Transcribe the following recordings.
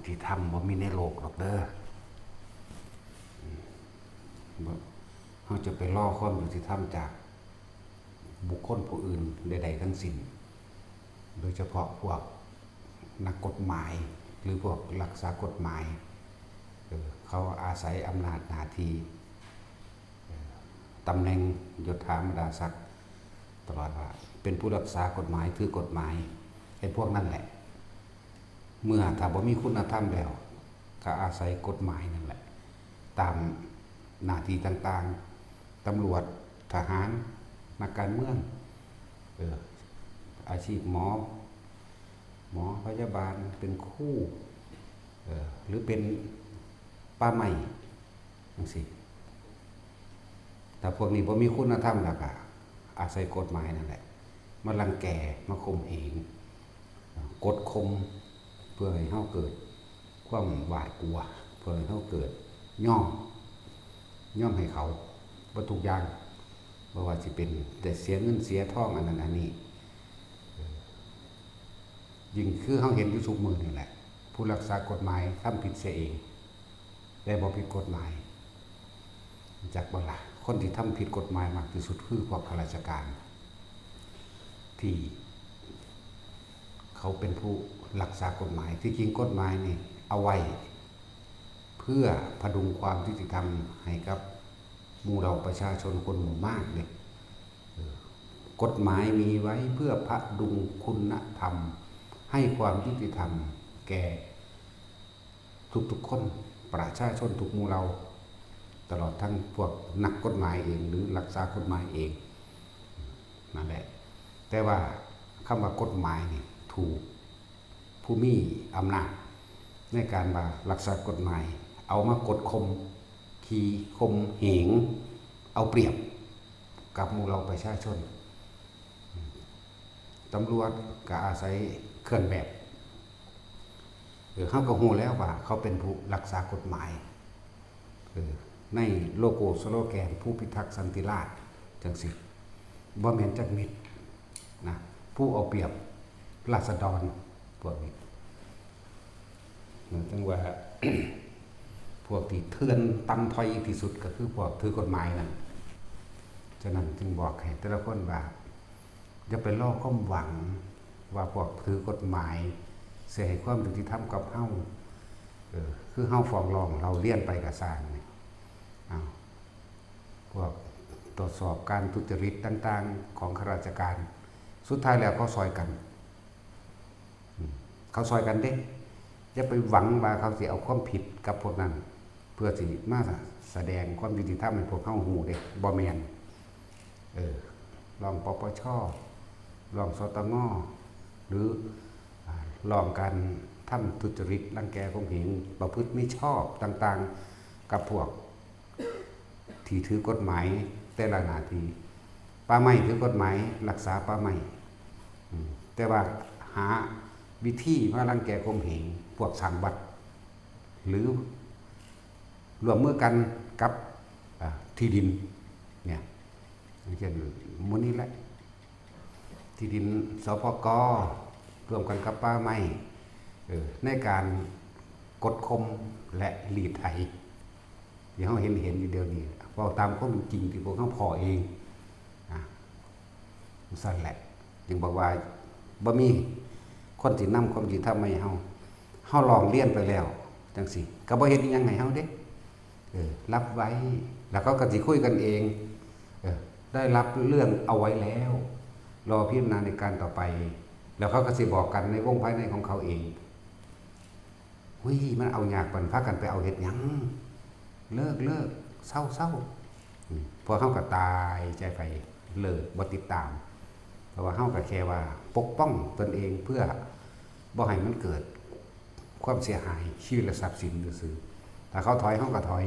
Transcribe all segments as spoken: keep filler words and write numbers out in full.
ติธรรมบ่มีในโลกหรอกเด้อ บ่ เราจะไปรอความยุติธรรมจากบุคคลผู้อื่นใดๆทั้งสิ้น โดยเฉพาะพวกนักกฎหมาย หรือพวกรักษากฎหมาย เออ เขาอาศัยอำนาจหน้าที่ เออ ตำแหน่งยศถาบรรดาศักดิ์ ตลอดว่าเป็นผู้รักษากฎหมาย ถือกฎหมาย ไอ้พวกนั่นแหละ เมื่อถ้าบ่มีคุณธรรมแล้ว ก็อาศัยกฎหมายนั่นแหละ ตามหน้าที่ต่างๆ ตำรวจ ทหาร นักการเมือง เออ อาชีพหมอ หมอพยาบาล เป็นครู เออ หรือเป็นป่าไม้จังซี้ ถ้าพวกนี้บ่มีคุณธรรมแล้วก็อาศัยกฎหมายนั่นแหละ มารังแก มาข่มเหง กดข่ม เพื่อให้เราเกิดความหวาดกลัว เพื่อให้เราเกิดยอม ยอมให้เขาเบิดทุกอย่าง บ่ว่าสิเป็นได้เสียเงินเสียทองอันนั้นอันนี้ เออ ยิ่งคือเราเห็นอยู่ทุกมื้อนี่แหละ ผู้รักษากฎหมายทำผิดเสียเอง แต่บ่ผิดกฎหมาย รู้จักบ่ล่ะ คนที่ทำผิดกฎหมายมากที่สุดคือพวกข้าราชการ ที่เขาเป็นผู้รักษากฎหมาย ที่จริงกฎหมายนี่เอาไว้ เพื่อพดุงความยุติธรรมให้กับหมู่เหล่าประชาชนคนหมู่มากเลย เออ กฎหมายมีไว้เพื่อพดุงคุณธรรม ให้ความยุติธรรมแก่ทุกๆคน ประชาชนทุกหมู่เหล่า ตลอดทั้งพวกนักกฎหมายเอง หรือรักษากฎหมายเอง นั่นแหละ แต่ว่าคำว่ากฎหมายนี่ถูกผู้มีอำนาจในการว่ารักษากฎหมาย เอามากดข่ม ขี่ข่มเหง เอาเปรียบกับหมู่เหล่าประชาชน ตำรวจก็อาศัยเครื่องแบบ เออ เราก็รู้แล้วว่าเขาเป็นผู้รักษากฎหมาย เออ ในโลโก้สโลแกน ผู้พิทักษ์สันติราษฎร์จังซี้ บ่แม่นจักเม็ดนะ ผู้เอาเปรียบราษฎร พวกนี้ เออ จังว่า พวกที่เถื่อนต่ำต้อยที่สุดก็คือพวกถือกฎหมายนั่น ฉะนั้นจึงบอกให้แต่ละคนว่า อย่าไปรอความหวังว่าพวกถือกฎหมายสิให้ความยุติธรรมกับเรา เออ คือเราฟ้องร้องเล่าเรียนไปก็ซ่างนี่ เอา พวกตรวจสอบการทุจริตต่างๆของข้าราชการ สุดท้ายแล้วเขาซอยกัน อืม เขาซอยกันเด้ อย่าไปหวังว่าเขาสิเอาความผิดกับพวกนั้น เพื่อสิมาแสดงความยุติธรรมให้พวกเรารู้เด้ บ่แม่น เออ ร้อง ปปช ร้อง สตง หรือ อ่า ร้องการทำทุจริต รังแกข่มเหง ประพฤติมิชอบต่างๆ กับพวกที่ถือกฎหมายแต่ละหน้าที่ ป่าไม้ถือกฎหมายรักษาป่าไม้ อืม แต่ว่าหาวิธีมารังแกข่มเหงพวกสร้างวัด หรือร่วมมือกันกับ อ่า ที่ดิน เนี่ย อย่างเช่นหมู่นี้แหละ ที่ดิน สปก ร่วมกันกับป่าไม้ เออ ในการกดข่มและรีดไถ ที่เราเห็นเห็นอยู่เดี๋ยวนี้ เว้าตามความเป็นจริงที่พวกเราพ้อเอง นะ จั่งซั้นแหละ จึงบอกว่าบ่มีคนสินำความยุติธรรมมาให้เรา เราร้องเรียนไปแล้วจังซี้ ก็บ่เฮ็ดอิหยังให้เราเด้ เออ รับไว้ แล้วเขาก็สิคุยกันเอง เออ ได้รับเรื่องเอาไว้แล้ว รอพิจารณาในการต่อไป แล้วเขาก็สิบอกกันในวงภายในของเขาเอง เฮ้ย มันเอายากปาน พากันไปเอาเฮ็ดหยัง เลิก เลิก เซา เซา อืม พวกเราก็ตายใจไป เลิก บ่ติดตาม เพราะว่าเราก็แค่ว่าปกป้องตนเองเพื่อบ่ให้มันเกิดความเสียหายชีวิตและทรัพย์สินซื่อๆ ถ้าเขาถอยเราก็ถอย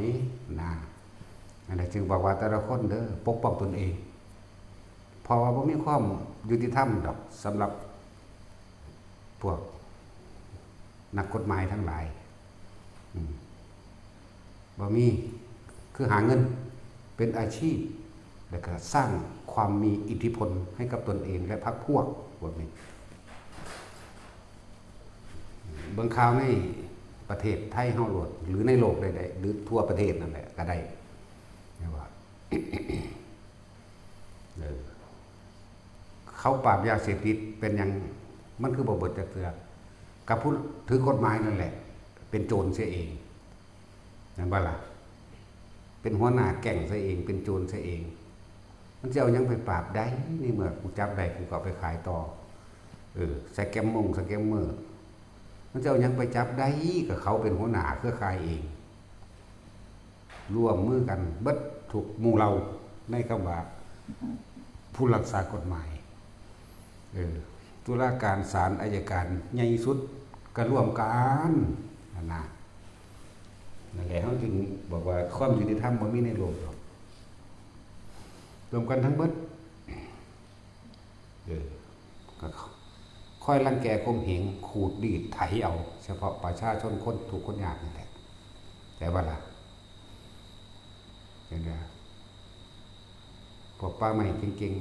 นะ อันนั้นจึงบอกว่าแต่ละคนเด้อ ปกป้องตนเอง เพราะว่าบ่มีความยุติธรรมดอกสำหรับพวกนักกฎหมายทั้งหลาย อืม บ่มี คือหาเงินเป็นอาชีพ แล้วก็สร้างความมีอิทธิพลให้กับตนเองและพรรคพวก พวกนี้ เบิ่งข่าวใน ประเทศไทยเฮาโลด หรือในโลกใดๆ หรือทั่วประเทศนั่นแหละก็ได้ เรียกว่า เออ เขาปราบยาเสพติดเป็นหยัง มันคือบ่เบิดจักเทื่อ กับผู้ถือกฎหมายนั่นแหละ เป็นโจรเสียเอง แม่นบ่ล่ะ เป็นหัวหน้าแก๊งเสียเอง เป็นโจรเสียเอง มันจะเอาหยังไปปราบได้ ในเมื่อกูจับได้ กูก็เอาไปขายต่อ เออ สแกมมง สแกมเมอร์ มันจะเอาหยังไปจับได้ ก็เขาเป็นหัวหน้าเครือข่ายเอง ร่วมมือกันเบิดทุกหมู่เหล่า ในคำว่าผู้รักษากฎหมาย เออ ตุลาการ ศาล อัยการ ใหญ่สุดก็ร่วมกัน นั่นนะ นั่นแหละ เขาจึงบอกว่าความยุติธรรมบ่มีในโลกหรอก รวมกันทั้งเบิด เออ ก็คอยรังแกข่มเหง ขูดรีดไถเอา เฉพาะประชาชนคนทุกข์คนยากนี่แหละ แต่ว่าล่ะ เห็นไหม พวกป่าไม้เก่ง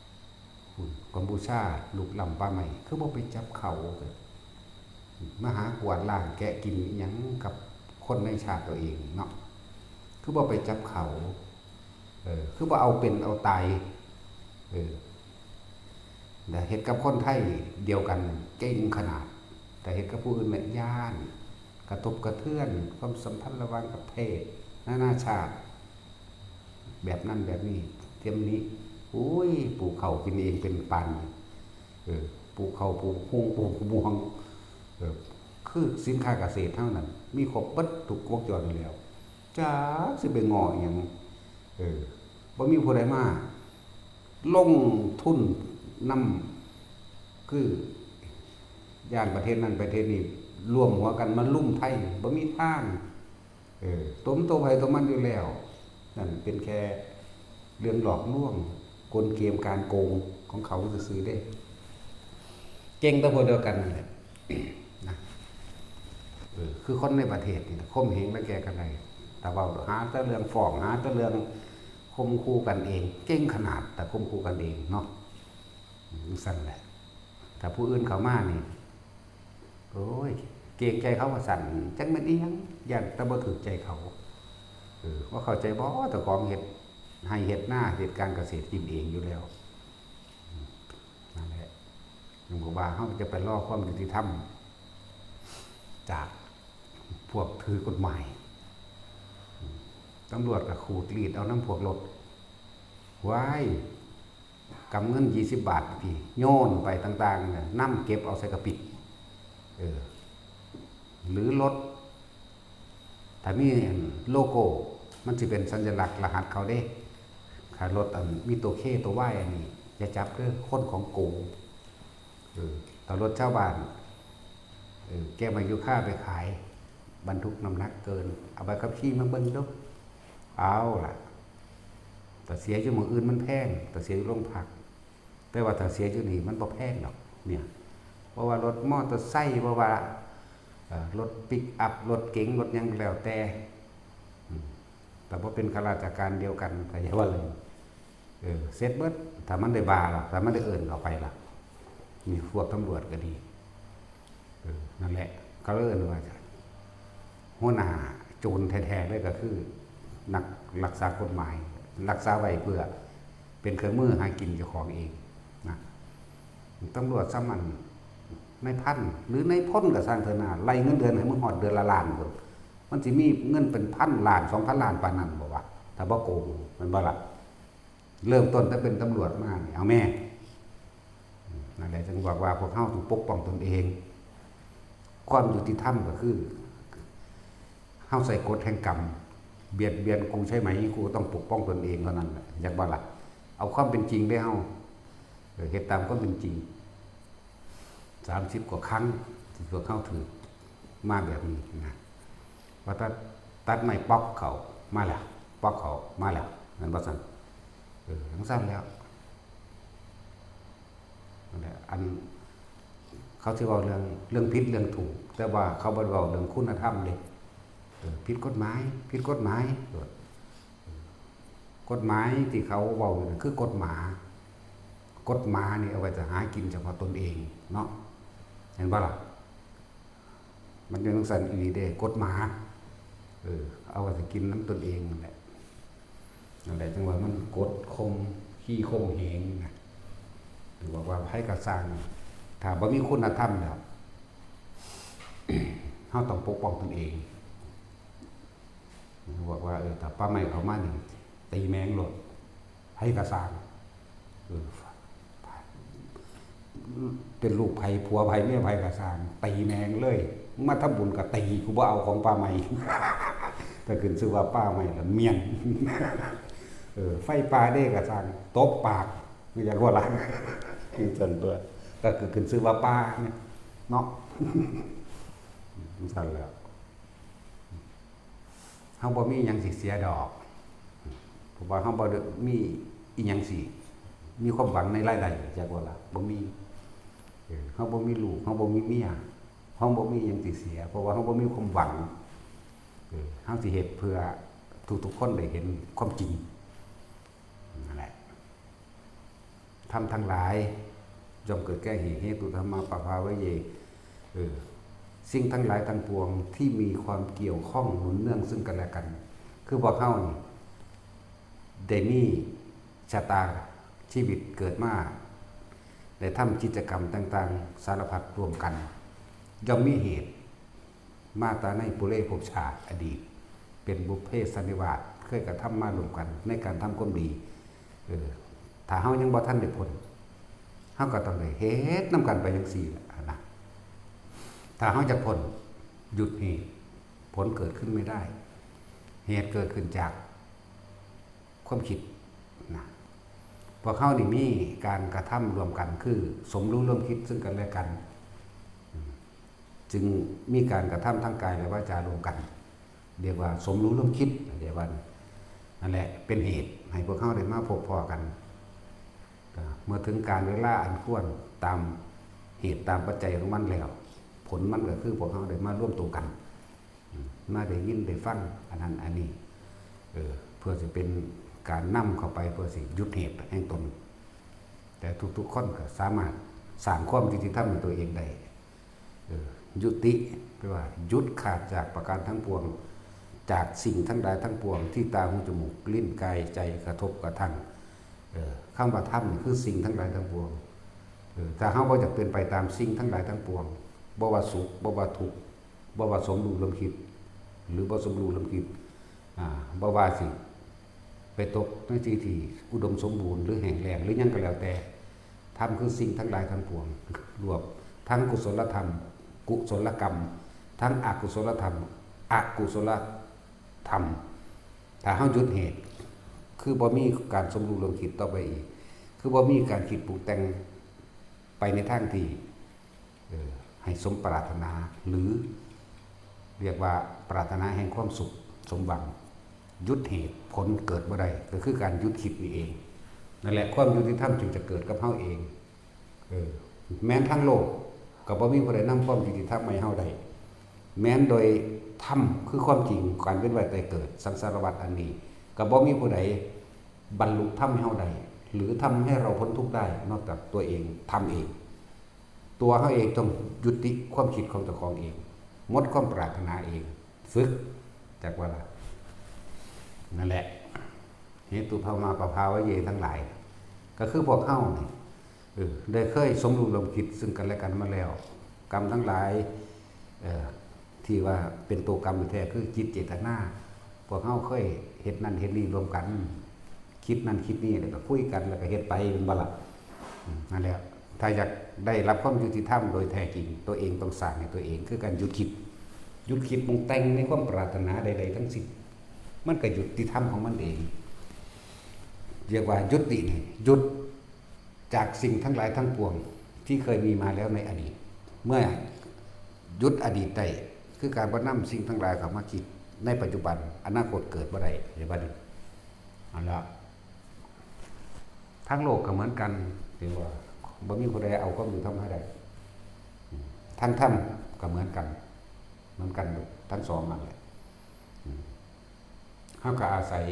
ๆ กัมพูชา ลุกล้ำป่าไม้ คือบ่ไปจับเขา มาหากวาดล้างแกะกินอิหยังกับคนในชาติตัวเองเนาะ คือบ่ไปจับเขา เออ คือบ่เอาเป็นเอาตาย เออ แต่เฮ็ดกับคนไทยเดียวกันเก่งขนาด แต่เฮ็ดกับผู้อื่นเนี่ยย้าน กระทบกระเทือนความสัมพันธ์ระหว่างประเทศ นานาชาติ แบบนั้นแบบนี้ เตรียมนี้ โอ้ย ปลูกข้าวกินเองเป็นปาน เออ ปลูกข้าว ปลูกฮุ่ง ปลูกม่วง เออ คือสินค้าเกษตรเท่านั้น มีครบเบิดทุกวงจรอยู่แล้ว จักสิไปง้ออิหยัง เออ บ่มีผู้ใดมาลงทุนนำ คือย้านประเทศนั้นประเทศนี้ รวมหัวกันมาลุมไทย บ่มีทาง เออ ตัวมันตัวไผตัวมันอยู่แล้ว นั่นเป็นแค่เรื่องหลอกลวง กลเกมการโกงของเขาซื่อๆเด้ เก่งแต่พวกเดียวกันนั่นแหละ นะ เออ คือคนในประเทศนี่นะ ข่มเหงรังแกกันได้ แต่ว่าหาแต่เรื่องฟ้อง หาแต่เรื่องข่มขู่กันเอง เก่งขนาด แต่ข่มขู่กันเองเนาะ อืม สั่นแหละ ถ้าผู้อื่นเข้ามานี่ โอ้ย เกรงใจเขาว่าสั่น จักแม่นอิหยัง ย้านแต่บ่ถูกใจเขา เออ ว่าเข้าใจบ่ เจ้าของเฮ็ดไฮ่เฮ็ดนา เฮ็ดการเกษตรกินเองอยู่แล้ว อืม นั่นแหละ ยังบอกว่าเฮาจะไปรอความยุติธรรม จากพวกถือกฎหมาย ตำรวจก็ขูดรีดเอานำพวกรถ ว้าย กำเงินยี่สิบบาทพี่ โยนไปต่างๆเนี่ย นำเก็บเอาใส่กระปิก เออ หรือรถ ถ้ามีโลโก้ มันสิเป็นสัญลักษณ์รหัสเขาเด้ ถ้ารถอันมีตัว เค ตัว วาย อันนี้ อย่าจับเด้อ คนของโกง เออ ถ้ารถชาวบ้าน เออ แกมายูค่าไปขาย บรรทุกน้ำหนักเกิน เอาใบขับขี่มาเบิ่งดู เอาล่ะ แต่เสียอยู่หม่องอื่นมันแพง แต่เสียอยู่โรงพัก แต่ว่าถ้าเสียอยู่นี่มันบ่แพงดอก เนี่ย เพราะว่ารถมอเตอร์ไซค์ เพราะว่า เอ่อ รถปิกอัพ รถเก๋ง รถหยังก็แล้วแต่ อืม แต่บ่เป็นข้าราชการเดียวกัน ก็อย่าว่าเลย เออ เสร็จเบิด ถ้ามันได้บาล่ะ ถ้ามันได้เอิ้นเข้าไปล่ะ มีพวกตำรวจก็ดี เออ นั่นแหละ เขาเอิ้นว่า หัวหน้าโจรแท้ๆเลยก็คือ นักรักษากฎหมาย รักษาไว้เพื่อเป็นเครื่องมือหากินเจ้าของเองนะ ตำรวจซ้ำอัน นายพัน หรือนายพลก็ซ่างเถอะนะ ไล่เงินเดือนให้มึงฮอดเดือนละล้านพุ้น มันสิมีเงินเป็นพันล้าน สองพันล้านปานนั้นบ่วะ ถ้าบ่โกง แม่นบ่ล่ะ เริ่มต้นแต่เป็นตำรวจมานี่ เอาแม่ นั่นแหละจึงบอกว่าพวกเฮาต้องปกป้องตนเอง ความยุติธรรมก็คือ เฮาใส่กฎแห่งกรรม เบียดเบียนกูใช่ไหม กูก็ต้องปกป้องตนเองเท่านั้นแหละ อยากบ่ล่ะ เอาความเป็นจริงเด้เฮา เออ เฮ็ดตามความเป็นจริง สามสิบกว่าครั้งที่พวกเฮาถืกมาแบบนี้นะ ว่าตัด ตัดไม้ป๊อกเขามาแล้ว ป๊อกเขามาแล้ว แม่นบ่ซั่น เออ จั่งซั้นแล้ว นั่นแหละ อัน เขาสิเว้าเรื่อง เรื่องผิดเรื่องถูก แต่ว่าเขาบ่ได้เว้าเรื่องคุณธรรมเด้ เออ ผิดกฎหมาย ผิดกฎหมาย กฎหมายที่เขาเว้าอยู่นั่นคือกฎหมา กฎหมานี่เอาไว้จะหากินเฉพาะตนเองเนาะ เห็นบ่ล่ะ มันจั่งซั่นอีหลีเด้ กดหมา เออ เอาไว้สิกินนำตนเองนั่นแหละ นั่นแหละ จั่งว่ามันกดข่ม ขี้ข่มเหงนะ หรือว่า ว่าไผก็ซ่าง ถ้าบ่มีคุณธรรมแล้ว เฮาต้องปกป้องตนเอง บอกว่า เออ ถ้าป่าไม้เข้ามานี่ ตีแม่งโลด ไผก็ซ่าง เออ เป็นลูกไผ ผัวไผ เมียไผก็ซ่าง ตีแม่งเลย มาทำบุญก็ตี กูบ่เอาของป่าไม้ แต่ขึ้นชื่อว่าป่าไม้ละเมียน เออ ไฟป่าเด้ก็ซ่าง ตบปาก ไม่อยากว่าละ จั่งซั่นตั๊ว ก็คือขึ้นชื่อว่าป่าเนี่ย เนาะ จั่งซั่นแหล้ว เฮาบ่มีหยังสิเสียดอก เพราะว่าเฮาบ่ได้มีอิหยังสิมีความหวังในรายได้ จักว่าล่ะ บ่มี เออ เฮาบ่มีลูก เฮาบ่มีเมีย เฮาบ่มีหยังสิเสีย เพราะว่าเฮาบ่มีความหวัง เออ เฮาสิเฮ็ดเพื่อทุกๆคนได้เห็นความจริง นั่นแหละ ธรรมทั้งหลาย ย่อมเกิดแก่เหตุ เหตุธรรมาปภาวยเย เออ สิ่งทั้งหลายทั้งปวงที่มีความเกี่ยวข้องหนุนเนื่องซึ่งกันและกัน คือพวกเฮานี่ ได้มีชะตาชีวิตเกิดมา ได้ทำกิจกรรมต่างๆ สารพัดร่วมกัน ย่อมมีเหตุ มาแต่ในปุเรภพชาติอดีต เป็นบุพเพสันนิวาส เคยกระทำมาร่วมกันในการทำความดี เออ ถ้าเฮายังบ่ทันได้พ้น เฮาก็ต้องได้เฮ็ดนำกันไปจั่งซี้ล่ะนะ ถ้าเฮาจะพ้น หยุดเหตุ ผลเกิดขึ้นไม่ได้ เหตุเกิดขึ้นจากความคิดนะ พวกเฮานี่มีการกระทำร่วมกัน คือสมรู้ร่วมคิดซึ่งกันและกัน จึงมีการกระทำทางกายและวาจาร่วมกัน เรียกว่าสมรู้ร่วมคิด เรียกว่า นั่นแหละเป็นเหตุให้พวกเฮาได้มาพบพ้อกัน ก็เมื่อถึงกาลเวลาอันควร ตามเหตุตามปัจจัยของมันแล้ว ผลมันก็คือพวกเฮาได้มารวมตัวกัน อืม มาได้ยินได้ฟังอันนั้นอันนี้ เออ เพื่อสิเป็นการนำเข้าไปเพื่อสิหยุดเหตุแห่งตน แต่ทุกๆคนก็สามารถสร้างความยุติธรรมให้ตัวเองได้ เออ ยุติ แปลว่าหยุดขาดจากประการทั้งปวง จากสิ่งทั้งหลายทั้งปวงที่ตาหูจมูกลิ้นกายใจกระทบกระทั่ง เออ คำว่าธรรมนี่คือสิ่งทั้งหลายทั้งปวง เออ ถ้าเฮาบ่อยากเป็นไปตามสิ่งทั้งหลายทั้งปวง บ่ว่าสุข บ่ว่าทุกข์ บ่ว่าสมรู้ร่วมคิด หรือบ่สมรู้ร่วมคิด อ่า บ่ว่าสิ ไปตกในที่ที่อุดมสมบูรณ์หรือแห้งแล้งหรือหยังก็แล้วแต่ ธรรมคือสิ่งทั้งหลายทั้งปวง รวมทั้งกุศลธรรม กุศลกรรม ทั้งอกุศลธรรม อกุศลธรรม ถ้าเฮาหยุดเหตุ คือบ่มีการสมรู้ร่วมคิดต่อไปอีก คือบ่มีการคิดปรุงแต่งไปในทางที่ เออ ให้สมปรารถนา หรือเรียกว่าปรารถนาแห่งความสุขสมหวัง หยุดเหตุผลเกิดบ่ได้ ก็คือการหยุดคิดนี่เอง นั่นแหละความยุติธรรมจึงจะเกิดกับเฮาเอง เออ แม้นทั้งโลกก็บ่มีผู้ใดนำความยุติธรรมมาให้เฮาได้ แม้นโดยธรรมคือความจริง การเวียนว่ายตายเกิด สังสารวัฏอันนี้ ก็บ่มีผู้ใดบรรลุธรรมให้เฮาได้ หรือทำให้เราพ้นทุกข์ได้ นอกจากตัวเองทำเอง ตัวเฮาเองต้องยุติความคิดของเจ้าของเอง หมดความปรารถนาเอง ฝึก จักว่าล่ะ นั่นแหละ เหตุธรรมาปภาวยเยทั้งหลาย ก็คือพวกเฮานี่ เออ ได้เคยสมรู้ร่วมคิดซึ่งกันและกันมาแล้ว กรรมทั้งหลาย เออ ที่ว่าเป็นตัวกรรมแท้คือจิตเจตนา พวกเฮาเคยเฮ็ดนั่นเฮ็ดนี่ร่วมกัน คิดนั่นคิดนี่ แล้วก็คุยกัน แล้วก็เฮ็ดไป แม่นบ่ล่ะ อืม นั่นแหละ ถ้าอยากได้รับความยุติธรรมโดยแท้จริง ตัวเองต้องสร้างให้ตัวเอง คือการหยุดคิด หยุดคิดปรุงแต่งในความปรารถนาใดๆทั้งสิ้น มันก็ยุติธรรมของมันเอง เรียกว่ายุตินี่ หยุดจากสิ่งทั้งหลายทั้งปวงที่เคยมีมาแล้วในอดีต เมื่อหยุดอดีตได้ คือการบ่นำสิ่งทั้งหลายเข้ามาคิดในปัจจุบัน อนาคตเกิดบ่ได้ เห็นบ่นี่ เอาละ ทางโลกก็เหมือนกัน เห็นบ่ บ่มีผู้ใดเอาความยุติธรรมให้ได้ ทางธรรมก็เหมือนกัน เหมือนกันทั้งสองนั่นแหละ เฮาก็อาศัย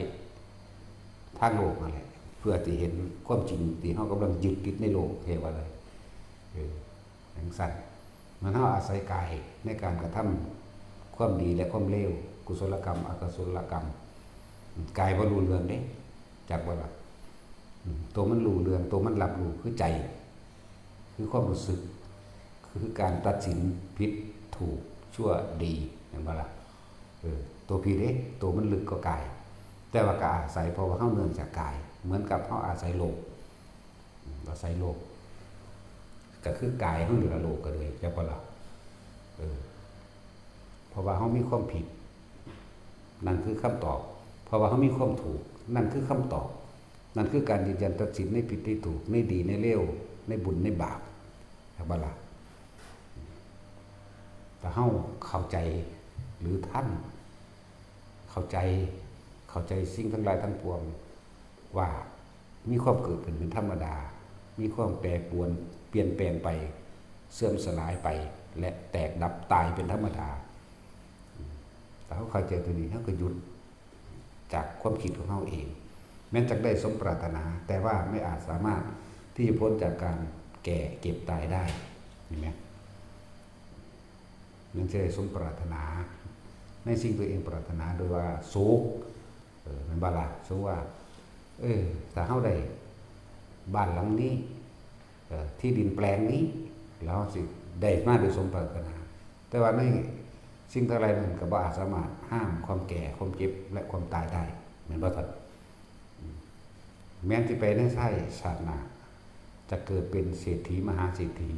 ทางโลกนั่นแหละ เพื่อที่เห็นความจริงที่เฮากำลังยึดติดในโลก เรียกว่าอะไร เออ จั่งซั่น มันเฮาอาศัยกายในการกระทำความดีและความเลว กุศลกรรม อกุศลกรรม กายบ่รู้เรื่องเด้ จักบ่ล่ะ อืม ตัวมันรู้เรื่อง ตัวมันรับรู้คือใจ คือความรู้สึก คือการตัดสินผิดถูกชั่วดี เห็นบ่ล่ะ เออ ตัวผิดเด้ ตัวมันลึกกว่ากาย แต่ว่าก็อาศัย เพราะว่าเฮาเนื่องจากกาย เหมือนกับเฮาอาศัยโลก อืม อาศัยโลก ก็คือกายเฮานี่ล่ะโลกก็เลย จักบ่ล่ะ เออ เพราะว่าเฮามีความผิด นั่นคือคำตอบ เพราะว่าเฮามีความถูก นั่นคือคำตอบ นั่นคือการยืนยันตัดสินในผิดในถูก ในดีในเลว ในบุญในบาป จักบ่ล่ะ ถ้าเฮาเข้าใจหรือทัน เข้าใจ เข้าใจสิ่งทั้งหลายทั้งปวง ว่ามีความเกิดขึ้นเป็นธรรมดา มีความแปรปรวน เปลี่ยนแปลงไป เสื่อมสลายไป และแตกดับตายเป็นธรรมดา ถ้าเฮาเข้าใจตัวนี้ เฮาก็หยุดจากความคิดของเฮาเอง แม้นจักได้สมปรารถนา แต่ว่าไม่อาจสามารถที่จะพ้นจากการแก่เจ็บตายได้ เห็นไหม แม้นจะได้สมปรารถนา ในสิ่งตัวเองปรารถนาโดยว่าสุข เออ แม่นบ่ล่ะ สมมุติว่า เออ ถ้าเฮาได้บ้านหลังนี้ เอ่อ ที่ดินแปลงนี้ แล้วสิได้มาโดยสมปรารถนา แต่ว่าในสิ่งทั้งหลายนั้นก็บ่อาจสามารถห้ามความแก่ ความเจ็บ และความตายได้ แม่นบ่ท่าน อืม แม้นสิไปในชาติ ชาติหน้า จะเกิดเป็นเศรษฐีมหาเศรษฐี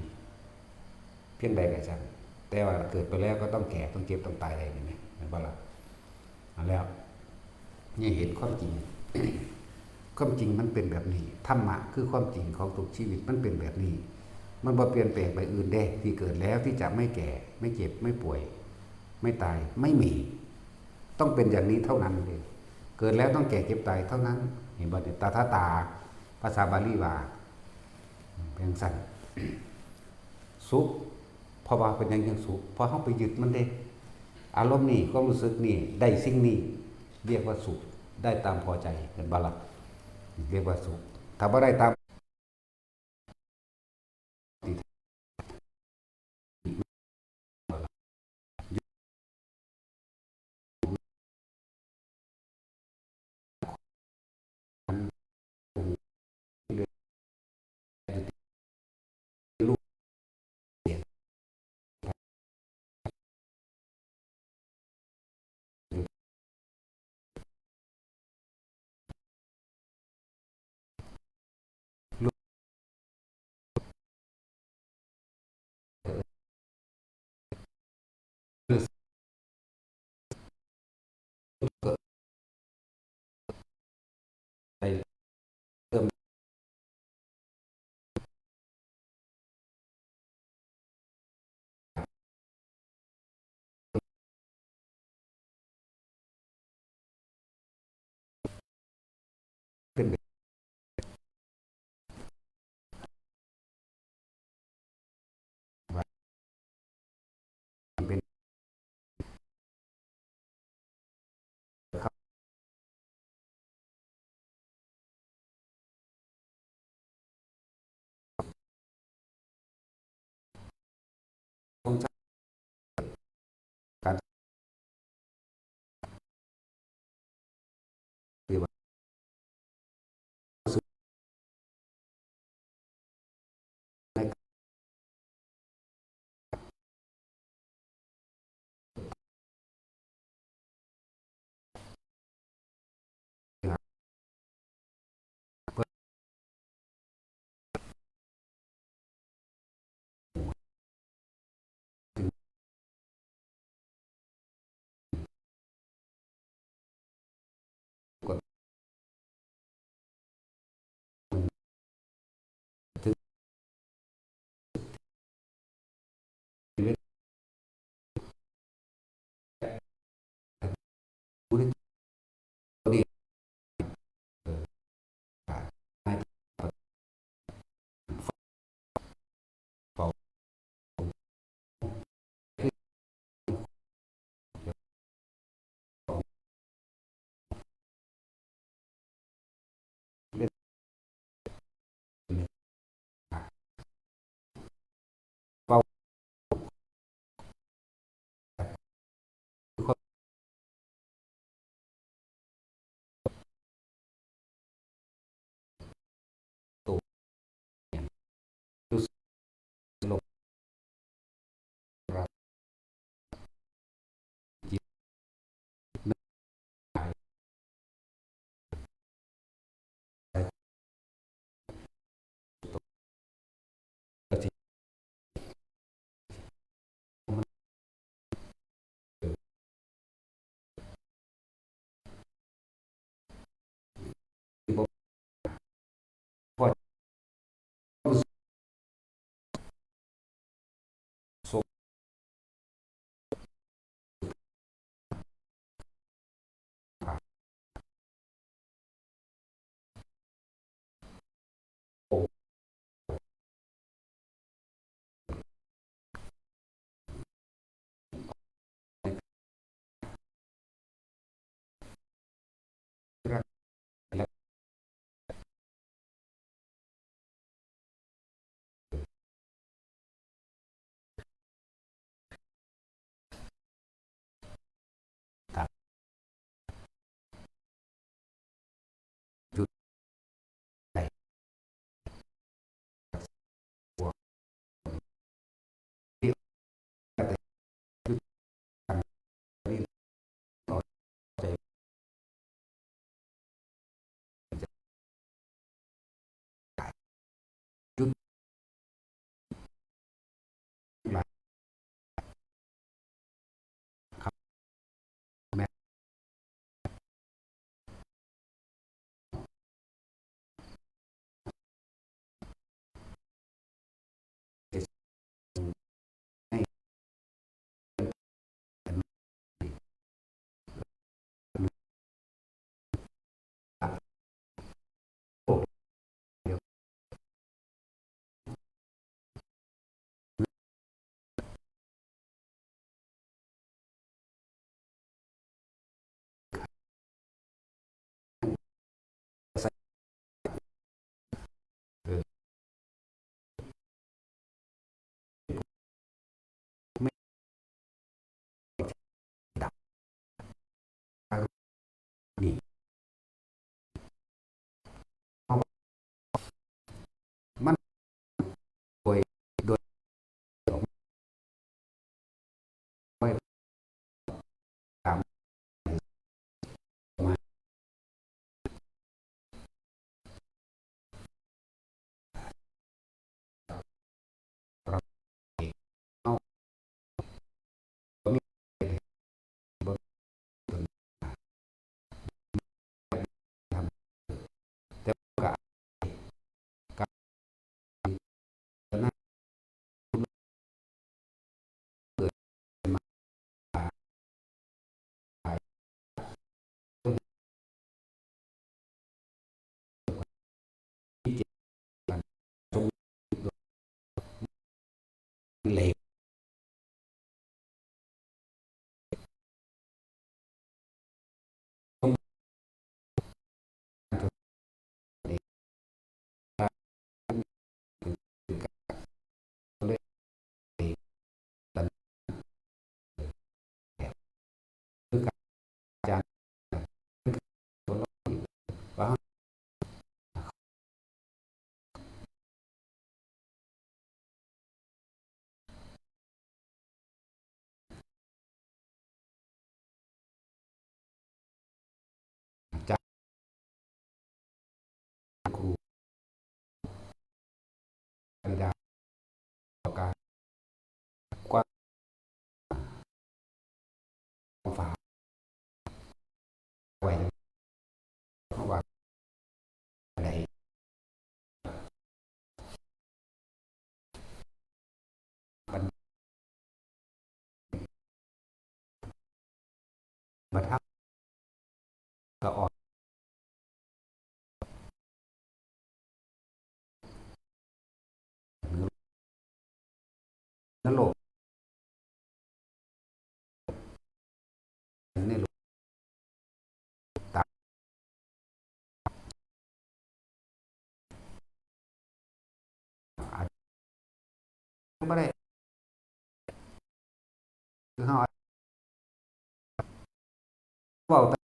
เพียงใดก็ช่าง แต่ว่าเกิดไปแล้วก็ต้องแก่ ต้องเจ็บ ต้องตายได้นี่แหม แม่นบ่ล่ะ เอาแล้ว นี่เห็นความจริง ความจริงมันเป็นแบบนี้ ธรรมะคือความจริงของทุกชีวิตมันเป็นแบบนี้ มันบ่เปลี่ยนแปลงไปอื่นเด้ ที่เกิดแล้วที่จะไม่แก่ ไม่เจ็บ ไม่ป่วย ไม่ตาย ไม่มี ต้องเป็นอย่างนี้เท่านั้นเอง เกิดแล้วต้องแก่เจ็บตายเท่านั้น เห็นบ่เนี่ย ตถาตา ภาษาบาลีว่า เป็นจั่งซั้น สุข เพราะว่าเป็นหยังจั่งสุข เพราะเฮาไปยึดมันเด้ อารมณ์นี่ ความรู้สึกนี่ ได้สิ่งนี้ เรียกว่าสุข ได้ตามพอใจ แม่นบ่ล่ะ เรียกว่าสุข ถ้าบ่ได้ตาม ามมา บัดเฮาก็ออก นรก ในโลก ตาย อาจ บ่ได้ คือเฮา เว้าแต่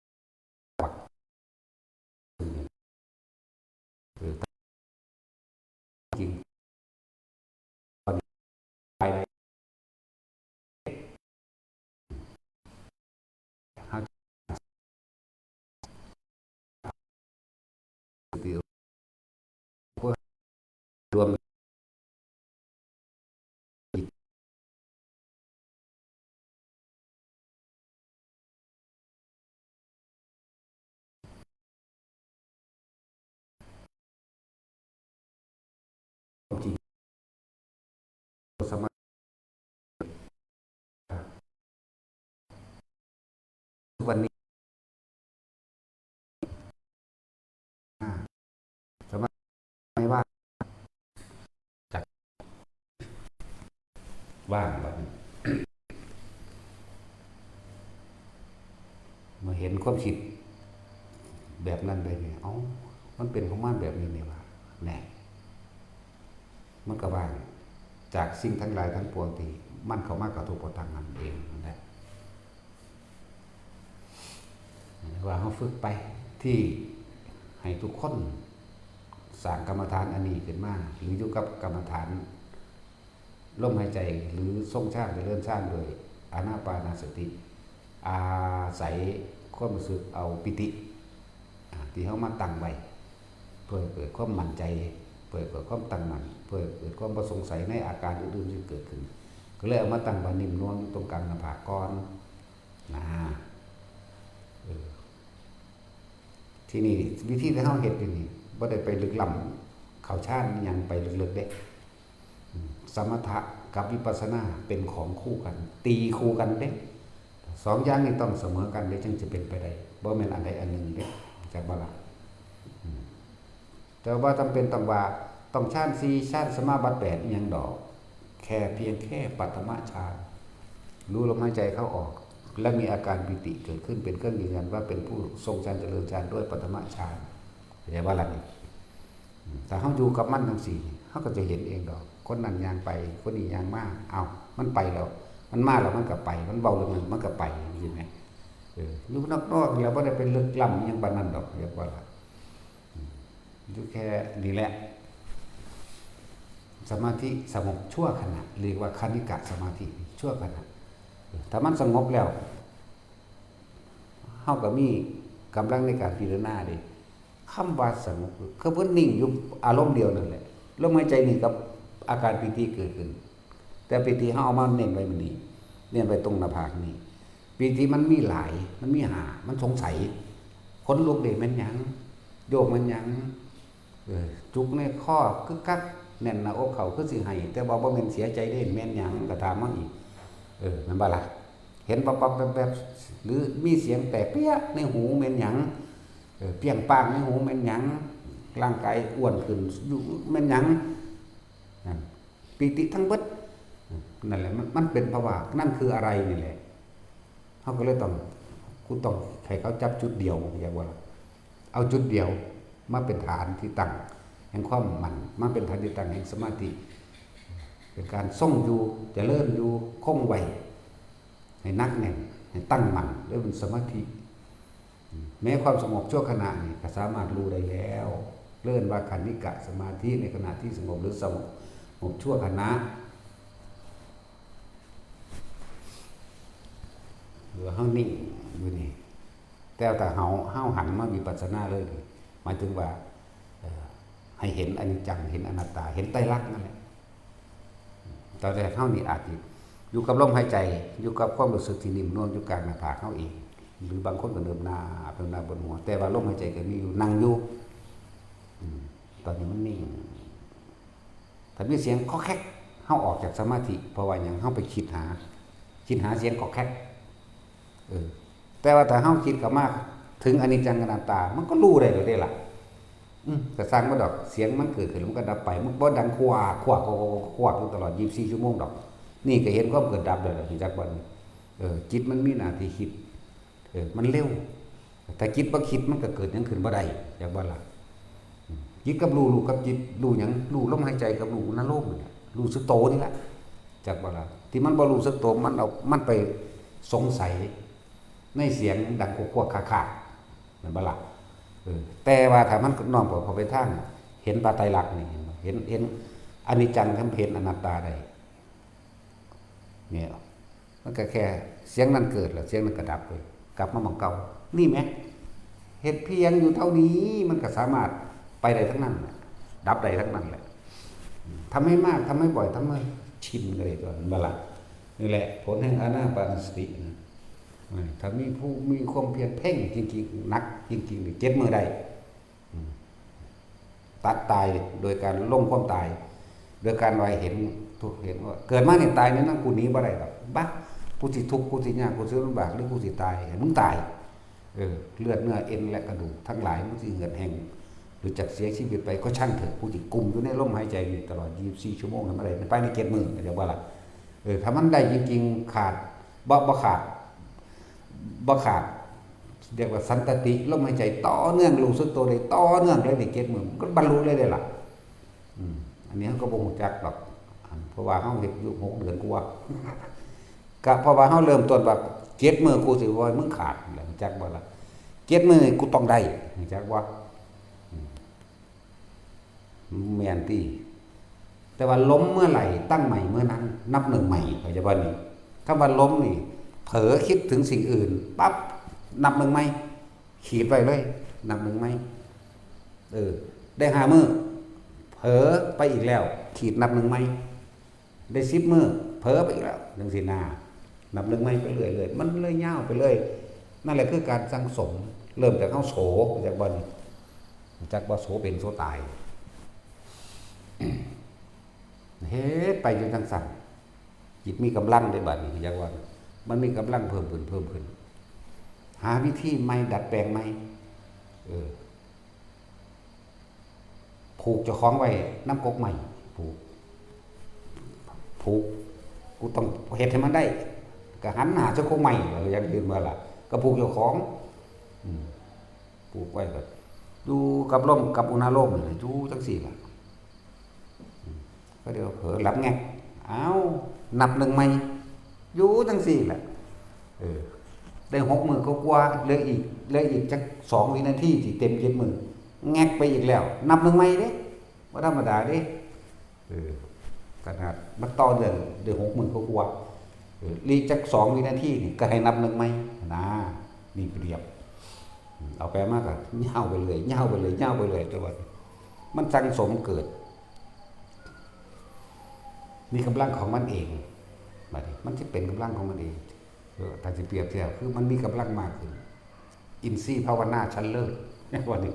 เออ จริง ไป รวม จริง สมา ทุกวันนี้ อ่า สมา ไม่ว่า จัก ว่างบัดนี้ มาเห็นความคิดแบบนั้นได้ไง เอ้า มันเป็นของมันแบบนี้นี่หว่า แน่ มันก็ว่างจากสิ่งทั้งหลายทั้งปวงที่มันเข้ามากระทบกระทั่งนั่นเองนั่นแหละ ว่าเฮาฝึกไป ที่ให้ทุกคนสร้างกรรมฐานอันนี้ขึ้นมา หรืออยู่กับกรรมฐาน ลมหายใจ หรือทรงฌาน เจริญฌานโดยอานาปานสติ อาศัยความรู้สึกเอาปีติ อ่า ที่เฮามาตั้งไว้ เพื่อให้เกิดความมั่นใจ เพื่อให้เกิดความตั้งมั่น เพื่อให้เกิดความบ่สงสัยในอาการอื่นๆที่เกิดขึ้น ก็เลยเอามาตั้งไว้นิ่มนวลอยู่ตรงกลางหน้าผากก่อน นะ เออ ทีนี้วิธีที่เฮาเฮ็ดอยู่นี่ บ่ได้ไปลึกล้ำ เข้าฌานอิหยังไปลึกๆเด้ อืม สมถะกับวิปัสสนาเป็นของคู่กัน ตีคู่กันเด้ สองอย่างนี้ต้องเสมอกันเด้ จึงจะเป็นไปได้ บ่แม่นอันใดอันหนึ่งเด้ จักบ่ล่ะ อืม แต่ว่าบ่จำเป็นต้องว่า ต้องฌานสี่ ฌานสมาบัติแปดอิหยังดอก แค่เพียงแค่ปฐมฌาน รู้ลมหายใจเข้าออก และมีอาการปีติเกิดขึ้นเป็นเครื่องยืนยันว่าเป็นผู้ทรงฌานเจริญฌานด้วยปฐมฌาน เข้าใจบ่ล่ะนี่ อืม ถ้าเฮาอยู่กับมันจั่งซี้ เฮาก็จะเห็นเองดอก คนนั้นย่างไป คนนี้ย่างมา เอ้า มันไปแล้ว มันมาแล้วมันก็ไป มันเว้าเรื่องนั้นมันก็ไป จั่งซี้แหม เออ อยู่นอกๆนี่แหละ บ่ได้ไปลึกล้ำอิหยังปานนั้นดอก เรียกว่าล่ะ อืม อยู่แค่นี้แหละ สมาธิสงบชั่วขณะ เรียกว่าคณิกะสมาธิ ชั่วขณะ เออ ถ้ามันสงบแล้ว เฮาก็มีกำลังในการพิจารณาเด้ คำว่าสงบ คือเพิ่นนิ่งอยู่อารมณ์เดียวนั่นแหละ ลมหายใจนี่กับอาการปีติเกิดขึ้น แต่ปีติเฮาเอามาเน้นไว้มื้อนี้ เน้นไว้ตรงหน้าผากนี่ ปีติมันมีหลาย มันมีห้า มันสงสัย ขนลุกเด้แม่นหยัง โยกแม่นหยัง เออ จุกในคอคึกคัก แน่นหน้าอกเข้าคือสิไห้ แต่ว่าบ่แม่นเสียใจเด้ แม่นหยัง ก็ถามมาอีก เออ แม่นบ่ล่ะ เห็นปับๆแป๊บๆ หรือมีเสียงแตกเปี้ยในหูแม่นหยัง เออ เปี้ยงป้างในหูแม่นหยัง ร่างกายอ้วนขึ้นอยู่แม่นหยัง นั่น ปีติทั้งเบิด นั่นแหละ มัน มันเป็นภาวะ นั่นคืออะไรนี่แหละ เฮาก็เลยต้อง กูต้องให้เขาจับจุดเดียว อยากว่าล่ะ เอาจุดเดียวมาเป็นฐานที่ตั้งแห่งความมั่น มาเป็นฐานที่ตั้งแห่งสมาธิ เป็นการทรงอยู่ เจริญอยู่ คงไว้ ให้หนักแน่น ให้ตั้งมั่น เรียกเป็นสมาธิ แม้ความสงบชั่วขณะนี่ก็สามารถรู้ได้แล้ว เรียกว่าคณิกะสมาธิ ในขณะที่สงบหรือสงบชั่วขณะ หรือเฮานิ่งอยู่นี่ แต่ถ้าเฮา เฮาหันมาวิปัสสนาเลยนี่ หมายถึงว่า เอ่อ ให้เห็นอนิจจัง เห็นอนัตตา เห็นไตรลักษณ์นั่นแหละ ตอนแรกเฮานี่อาจสิอยู่กับลมหายใจ อยู่กับความรู้สึกที่นิ่มนวลอยู่กลางหน้าผากเฮาเอง หรือบางคนก็เนิบหน้า เนิบหน้าบนหัว แต่ว่าลมหายใจก็มีอยู่ นั่งอยู่ อืม ตอนนี้มันนิ่ง ถ้ามีเสียงคอแคก เฮาออกจากสมาธิ เพราะว่าหยัง เฮาไปคิดหา คิดหาเสียงคอแคก เออ แต่ว่าถ้าเฮาคิดเข้ามาถึงอนิจจังอนัตตา มันก็รู้ได้เลยเด้ล่ะ อืม ก็ซ่างมันดอก เสียงมันเกิดขึ้นแล้วมันก็ดับไป มันบ่ดังควาก ควาก ควาก ควาก ควากอยู่ตลอดยี่สิบสี่ชั่วโมงดอก นี่ก็เห็นความเกิดดับเลยล่ะ รู้จักบ่นี่ เออ จิตมันมีหน้าที่คิด เออ มันเร็ว ถ้าจิตบ่คิดมันก็เกิดหยังขึ้นบ่ได้ จักบ่ล่ะ อืม จิตกับรู้ รู้กับจิต รู้หยัง รู้ลมหายใจกับรู้อนุโลมนี่แหละ รู้สึกโตนี่แหละ จักบ่ล่ะ ที่มันบ่รู้สึกโต มันเอา มันไปสงสัยในเสียงดังควกๆ คากๆ แม่นบ่ล่ะ เออ แต่ว่าถ้ามันน้อมเข้าไปทาง เห็นพระไตรลักษณ์นี่ เห็นบ่ เห็น เห็นอนิจจัง เห็นอนัตตาได้ เนี่ย มันก็แค่เสียงนั้นเกิดแล้วเสียงนั้นก็ดับไป กลับมาหม่องเก่า นี่แหม เฮ็ดเพียงอยู่เท่านี้ มันก็สามารถไปได้ทั้งนั้นแหละ ดับได้ทั้งนั้นแหละ ทำให้มาก ทำให้บ่อย ทำให้ชินเลยตัวนั้นบ่ล่ะ นี่แหละ ผลแห่งอานาปานสตินะ ถ้ามีผู้มีความเพียรเพ่งจริงๆ หนักจริงๆ นี่ เจ็ดมื้อได้ อืม ตัดตายโดยการลงความตาย โดยการว่าเห็นทุกข์ เห็นว่าเกิดมานี่ตายนี่นะ กูหนีบ่ได้ดอก บะ กูสิทุกข์ กูสิยาก กูสิลำบาก หรือกูสิตาย ให้มึงตาย เออ เลือดเนื้อเอ็นและกระดูกทั้งหลายมันสิเหือดแห้ง หรือจักเสียชีวิตไปก็ช่างเถอะ กูสิกุมอยู่ในลมหายใจนี่ตลอดยี่สิบสี่ชั่วโมง ให้มันได้ภายในเจ็ดมื้อ เข้าใจบ่ล่ะ เออ ถ้ามันได้จริงๆ ขาด บ่ บ่ขาด บ่ขาด เรียกว่าสันตติ ลมหายใจต่อเนื่อง รู้สึกตัวได้ต่อเนื่องเลยนี่ เจ็ดมื้อ มันก็บรรลุเลยเด้ล่ะ อืม อันนี้เฮาก็บ่ฮู้จักดอก เพราะว่าเฮาเฮ็ดอยู่หกเดือนกว่า ก็เพราะว่าเฮาเริ่มต้นว่า เจ็ดมื้อกูสิบ่ให้มึงขาด แล้วรู้จักบ่ล่ะ เจ็ดมื้อกูต้องได้ รู้จักบ่ อืม แม่นติ แต่ว่าล้มเมื่อไหร่ตั้งใหม่เมื่อนั้น นับหนึ่งใหม่ เข้าใจบ่นี่ คำว่าล้มนี่ เผลอคิดถึงสิ่งอื่นปั๊บ นับหนึ่งใหม่ ขีดไว้เลย นับหนึ่งใหม่ เออ ได้ห้ามื้อ เผลอไปอีกแล้ว ขีดนับหนึ่งใหม่ ได้สิบมื้อ เผลอไปอีกแล้ว จังซี้นะ นับหนึ่งใหม่ไปเรื่อยๆ มันเลยยาวไปเลย นั่นแหละคือการสั่งสม เริ่มจากเฮาโส รู้จักบ่นี่ รู้จักบ่ โสเป็นโสตาย เฮ็ดไปอยู่จังซั่น จิตมีกำลังเด้บัดนี้ รู้จักบ่ มันมีกำลังเพิ่มขึ้น เพิ่มขึ้น หาวิธีใหม่ ดัดแปลงใหม่ เออ ผูกเจ้าของไว้นำกกไม้ ผูก ผูก กูต้องเฮ็ดให้มันได้ ก็หันหน้าใส่กกไม้ อย่างอื่นบ่ล่ะ ก็ผูกเจ้าของ อืม ผูกไว้ก็อยู่กับลม กับอุณาโลมนี่แหละ อยู่จังซี่ล่ะ อืม ก็เดี๋ยวเผลอหลับแงก เอ้า นับหนึ่งใหม่ อยู่จังซี่แหละ เออ ได้หกมื้อกว่าๆ เหลืออีก เหลืออีกจักสองวินาทีสิเต็มเจ็ดมื้อ แงกไปอีกแล้ว นับหนึ่งใหม่เด้ บ่ธรรมดาเด้ เออ ขนาดมาต่อเนื่องได้หกมื้อกว่าๆ เออ เหลืออีกจักสองวินาทีนี่ก็ให้นับหนึ่งใหม่นะ นี่เปรียบ เอาไปมากก็ยาวไปเลยยาวไปเลยยาวไปเลยแต่ว่ามันสั่งสมเกิด มีกำลังของมันเองบัดนี้มันจะเป็นกำลังของมันเองเออถ้าจะเปรียบเทียบคือมันมีกำลังมากขึ้น อินทรีย์ภาวนาชั้นเลิศวันนี้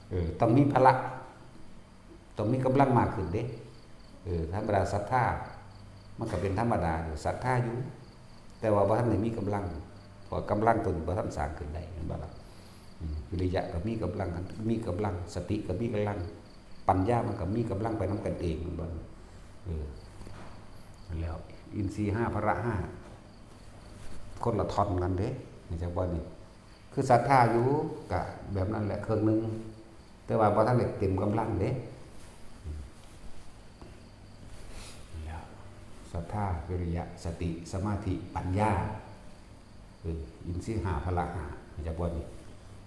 เออต้องมีพละ ต้องมีกำลังมากขึ้นเด้เออธรรมดาศรัทธามันก็เป็นธรรมดาอยู่ศรัทธาอยู่ แต่ว่าบ่ทันได้มีกำลังเพราะกำลังตัวนี้บ่ทันสร้างขึ้นได้แม่นบ่ล่ะอืมวิริยะก็มีกำลังมีกำลังสติก็มีกำลังปัญญามันก็มีกำลังไปนำกันเองแม่นบ่ล่ะเออนั่นแล้วอินทรีย์ห้าพละห้าคนละท่อนกันเด้นี่จักบ่นี่คือศรัทธาอยู่ก็แบบนั้นแหละเครื่องหนึ่งแต่ว่าบ่ทันได้เต็มกำลังเด้ แล้วศรัทธาวิริยะสติสมาธิปัญญาเอออินทรีย์ห้าพละห้าจะบ่นี่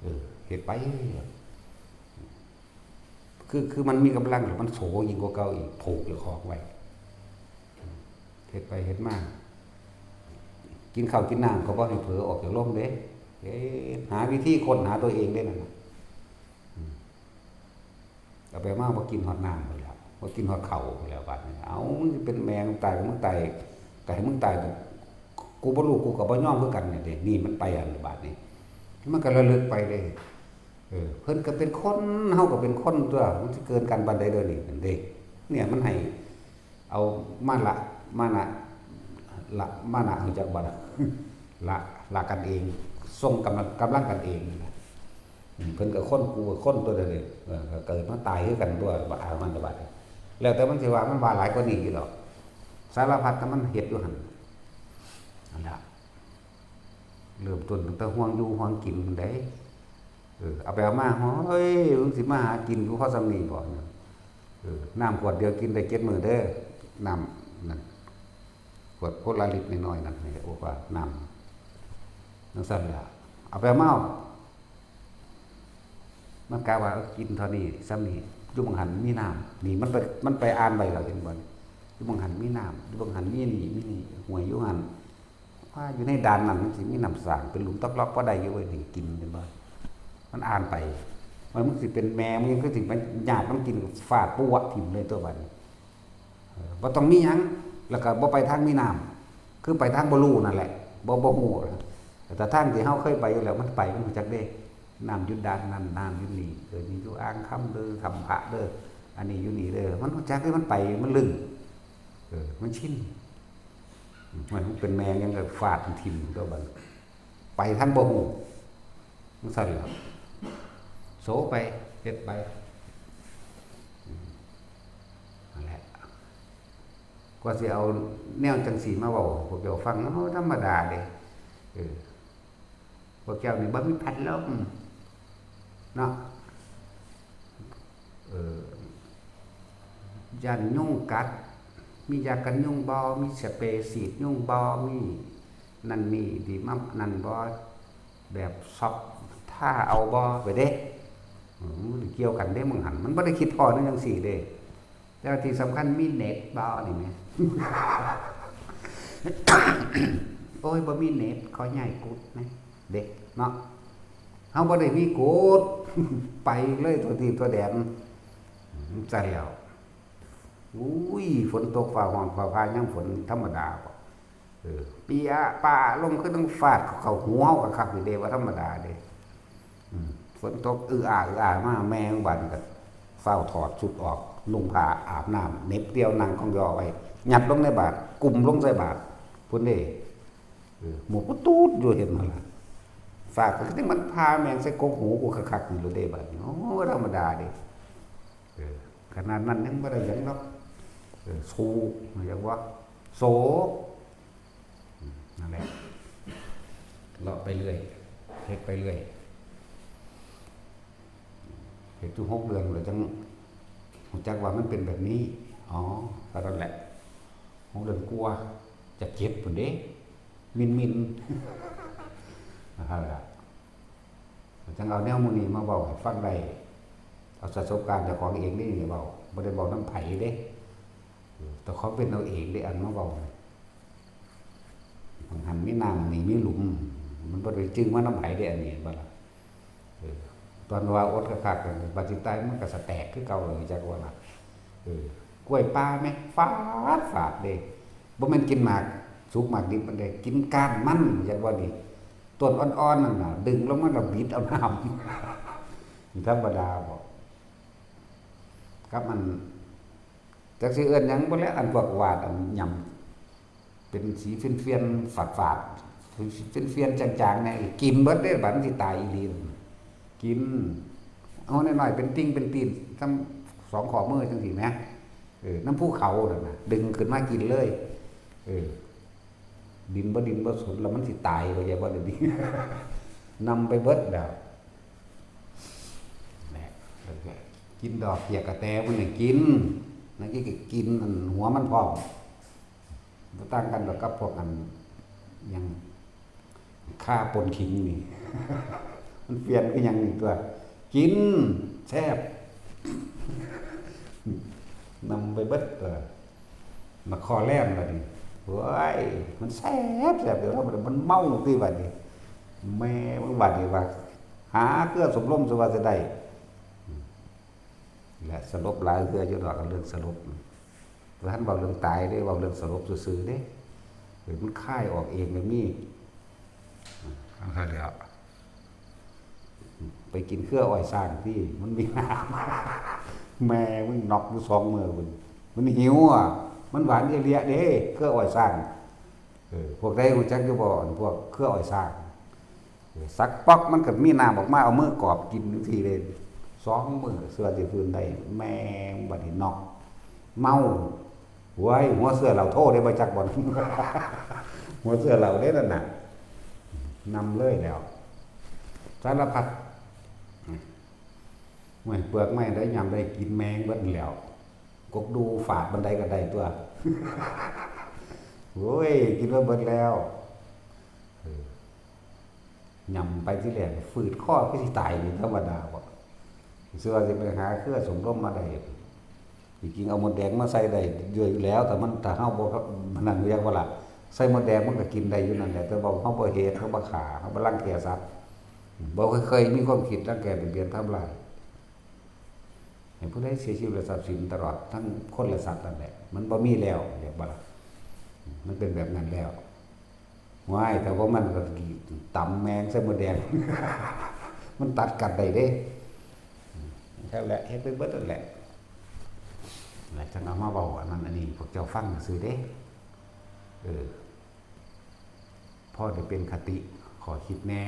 เออเฮ็ดไปคือคือมันมีกำลังแล้วมันโสยิ่งกว่าเก่าอีกผูกเจ้าของไว้เฮ็ดไปเฮ็ดมากินข้าวกินน้ำก็บ่ให้เผลอออกจากร่มเด้เฮ็ดหาวิธีค้นหาตัวเองเด้นั่นน่ะ เอาไปมาบ่กินฮอดน้ำพุ้นแหล้วบ่กินฮอดข้าวพุ้นแหล้วบาดนี้ เอ้า มึงสิเป็นแม่มึงตายก็มึงตายก็ให้มึงตาย กูบ่รู้กูก็บ่ยอมคือกันนี่เด้ นี่มันไปหั่นบาดนี้ มันก็ระลึกไปเด้ เออ เพิ่นก็เป็นคน เฮาก็เป็นคนตั่ว มันสิเกินกันปานใดเด้อนี่ นั่นเด้ เนี่ยมันให้ เอามาละมานะละมานะรู้จักบ่ล่ะ ละละกันเองส่งกำลังกำลังกันเองนี่นะอืมเพิ่นก็คนกูก็คนตัวเดียวเลยเออก็เกิดมาตายคือกันตัวบ่อ่านมันจะบาดนี้แล้วแต่มันสิว่ามันว่าหลายกว่านี้อยู่ดอกสารพัดแต่มันเฮ็ดอยู่หั่นนั่นล่ะเริ่มต้นตั้งแต่ห่วงอยู่ห่วงกินพุ้นเด้ เออเอาไปเอามาเฮ้ยมึงสิมาหากินอยู่พอส่ำนี้บ่เนี่ยเออน้ำขวดเดียวกินได้เจ็ดมื้อเด้อน้ำนั่นขวดคนละลิตรน้อยๆนั่นนี่โอ้ว่าน้ำจั่งซั่นล่ะเอาไปเอามามันกะว่าเออกินเท่านี้ส่ำนี้อยู่หม่องหั่นมีน้ำนี่มันไปมันไปอ่านไว้แล้วเห็นบ่อยู่หม่องหั่นมีน้ำอยู่หม่องหั่นมีนี่มีนี่ห้วยอยู่หั่น ว่าอยู่ในด่านนั้นมันสิมีน้ำสร้างเป็นหลุมตอกลอกพอได้อยู่เว้ยนี่กินแม่นบ่มันอ่านไปว่ามึงสิเป็นแม่มึงยังคือสิไปหยาดมันกินฟาดปัวะถิ่มเลยตัวบัดนี้เออบ่ต้องมีหยังแล้วก็บ่ไปทางมีน้ำคือไปทางบ่รู้นั่นแหละบ่บ่ฮู้แต่ทางที่เฮาเคยไปอยู่แล้วมันไปมันรู้จักเด้น้ำอยู่ด่านนั้นน้ำอยู่นี่เออนี่อยู่อ่างคำเด้อถ้ำพระเด้ออันนี้อยู่นี่เด้อมันรู้จักเด้มันไปมันลึ่งเออมันชิน มันเป็นแมงยังก็ฟาดถิ่มตัวบัดไปทางบ่ฮู้มันสั่นล่ะโสไปเฮ็ดไปนั่นแหละกว่าสิเอาแนวจังสีมาเว้าพวกเจ้าฟังเนาะธรรมดาเด้เออพวกเจ้านี่บ่มีพัดลมเนาะ เอ่อย้านยุงกัด มียากันยุงบ่ มีสเปรย์ฉีดยุงบ่ มีนั่นนี่ดีมานั่นบ่ แบบซอกทาเอาบ่ ไปเด้อืมมันเกี่ยวกันเด้มึงหั่น มันบ่ได้คิดพ้อในจังซี่เด้ แต่ว่าที่สำคัญมีเน็ตบ่นี่แหม โอ้ยบ่มีเน็ตขอย้ายกุฏิแหน่เด้เนาะ เฮาบ่ได้มีกฎไปเลยทั่วทีบทั่วแดนอืมซะแล้วอุ้ยฝนตกฟ้าฮ้องฟ้าผ่ายามฝนธรรมดาบ่เออเปียะปะลงคือต้องฟาดเข้าหัวเฮาก็คักอยู่เด้ว่าธรรมดาเด้อืมฝนตกอืออาอืออามาแม่งบัดก็ฟ้าวถอดชุดออกนุ่งผ้าอาบน้ำเหน็บเตียวนั่งของยอไว้ยัดลงในบาตรกุมลงใส่บาตรพุ้นเด้ เออหมวกก็ตูดอยู่เห็นมันล่ะฝากก็ยังมันพาแมงใส่กกหูกูคักๆอยู่เลยเด้บัดนี้โอ้ธรรมดาเด้เออขนาดนั้นยังบ่ได้หยังดอกเออสู้หยังวะโสอืมนั่นแหละเลาะไปเรื่อยเฮ็ดไปเรื่อยเฮ็ดอยู่หกเดือนแล้วจังรู้จักว่ามันเป็นแบบนี้อ๋อเท่านั้นแหละหกเดือนกว่าจะเจ็ดพุ้นเด้ มินๆ นะครับล่ะจั่งเอาแนวหมู่นี้มาเว้าให้ฟังได้ เอาประสบการณ์เจ้าของเองนี่เว้า บ่ได้เว้านำไผเด้ เออ แต่ของเป็นเอาเองเด้ อันมาเว้านี่ หม่องหั่นมีน้ำ นี่มีหลุม มันบ่ได้จื้อมานำไผเด้ อันนี้เห็นบ่ล่ะ เออ ตอนว่าอดคักๆ นั่น บัดสิตายมันก็สะแตกคือเก่าเลย จักว่าล่ะ เออ กล้วยป่าแม่ ฝาด ฝาดเด้ บ่แม่นกินหมากสุกหมากดิบมันเด้ กินก้านมัน จักว่านี่ ต้นอ่อนๆ นั่นน่ะ ดึงลงมาแล้วบิดเอาน้ำ มันธรรมดาบ่ กับมัน จักสิเอิ้นหยังบ่แล้ว อันพวกหวาด อันหย่ำ เป็นสีเฟียนๆ ฝาดๆ เฟียนๆ จางๆ แน่ กินเบิดเด้ บัดมันสิตายอีหลี กิน เอาน้อยๆ เป็นติ่งเป็นตีน ซ้ำสองข้อมือจังซี่แหม เออ นำภูเขานั่นน่ะ ดึงขึ้นมากินเลย เออ ดิ้นบ่ดิ้นบ่สนแล้วมันสิตาย เข้าใจบ่เดี๋ยวนี้ นำไปเบิดแล้ว แหม กินดอกเขียกกระแตมันน่ะกิน นั่นก็กินอันหัวมันพร้อม บ่ต่างกันดอกกับพวกอัน หยัง ข่าป่นขิงนี่ มันเปลี่ยนคือหยังนี่ตั๊ว กิน แซ่บ นำไปเบิดตั๊ว มาคอแล่นบัดนี้ โอ้ย มันแซ่บ แซ่บ เดี๋ยวมันเมาติบัดนี้ แม่มึงบัดนี้ว่า หาเครือสมรมสิว่าสิได้ และสลบหลายเทื่ออยู่ดอก เรื่องสลบ บ่ทันเว้าเรื่องตายเด้ เว้าเรื่องสลบซื่อๆ เด้ เออ มันคายออกเองก็มี จั่งซั้นแหล้ว ไปกินเครืออ้อยช้างติ มันมีน้ำ แม่มึงน็อกอยู่สองมื้อพุ้น มันหิวอะ มันหวานเอเลียเด้ เครืออ้อยช้าง เออ พวกใดรู้จักอยู่บ่ อันพวกเครืออ้อยช้าง สักป๊อกมันก็มีน้ำออกมา เอามือกอบกินจั่งซี้เลย สองมื้อเชื่อสิฟื้นได้ แม่งบัดนี้น็อก เมา โอ้ย หัวเสื้อเหล้าโทเด้ บ่จักบ่อน หัวเสื้อเหล้าเด้นั่นน่ะ นำเลยแล้ว สารพัด โอ้ย เปลือกไม้ได้ยามได้กินแมงเบิดแล้ว กกดูฝาดบันไดก็ได้ตั๊ว โอ้ย กินมาเบิดแล้ว เออ หย่ำไปทีแรก ฝืดคอคือสิตายนี่ธรรมดาบ่ สิว่าสิไปหาเครือสมรมมาได้ จริงๆ เอามดแดงมาใส่ได้อยู่แล้ว แต่มัน ถ้าเฮาบ่ มันนั่นเรียกว่าล่ะ ใส่มดแดงมันก็กินได้อยู่นั่นแหละ แต่ว่าเฮาบ่เฮ็ด เฮาบ่ฆ่า เฮาบ่รังแกสัตว์ บ่เคยมีความคิดรังแกเบียดเบียนทำลาย ให้ผู้ใดเสียชีวิตและทรัพย์สินตลอดทั้งคนและสัตว์นั่นแหละ มันบ่มีแล้ว เรียกว่าล่ะ มันเป็นแบบนั้นแล้ว ว้าย แต่ว่ามันก็ตำแมงใส่มดแดง มันตัดกันได้เด้ นั่นแหละ เฮ็ดไปเบิดนั่นแหละ แล้วจั่งเอามาเว้าอันนั้นอันนี้ พวกเจ้าฟังซื่อเด้ เออ พอได้เป็นคติข้อคิดแน่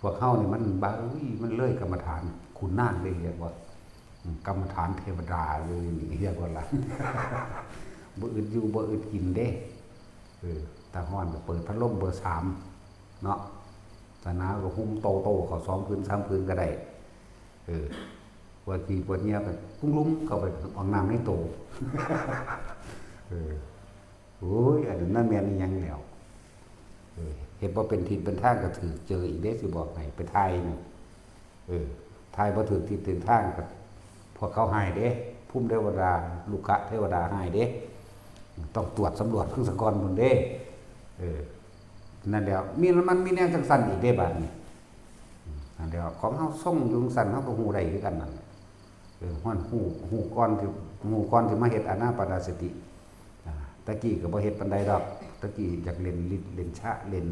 พวกเฮานี่มันบา อุ้ย มันเลยกรรมฐานขุนนางเลย เรียกว่า อืม กรรมฐานเทวดาเลยนี่ เรียกว่าล่ะ บ่อึดอยู่ บ่อึดกินเด้ เออ ถ้าฮ้อนก็เปิดพัดลมเบอร์สามเนาะ ถ้าหนาวก็ห่มโตๆ เข้าสองผืนสามผืนก็ได้ เออ ปวดขี้ปวดเยี่ยวก็กุ้งลุ้มเข้าไปห้องน้ำในโต เออ โอ้ย อันนั้นแม่นอีหยังแล้ว เออ เฮ็ดบ่เป็นทิศเป็นทางก็ถืกเจออีกเด้ สิบอกให้ ไปถ่ายนี่ เออ ถ่ายบ่ถืกทิศถืกทางก็ พวกเขาฮ้ายเด้ ภูมิเทวดา รุกขเทวดาฮ้ายเด้ ต้องตรวจสำรวจเบิ่งซะก่อนพุ้นเด้ เออ นั่นแหล้ว มี มันมีแนวจั่งซั้นอีกเด้ บาดนี้ นั่นแหล้ว ของเฮาทรงอยู่จั่งซั้น เฮาก็ฮู้ได้คือกันนั่นแหละ เออ ฮ้อน ฮู้ ฮู้ก่อนสิ ฮู้ก่อนสิมาเฮ็ดอานาปานสติ อ่า แต่กี้ก็บ่เฮ็ดปานใดดอก แต่กี้อยากเล่นฤทธิ์ เล่นชะ เล่น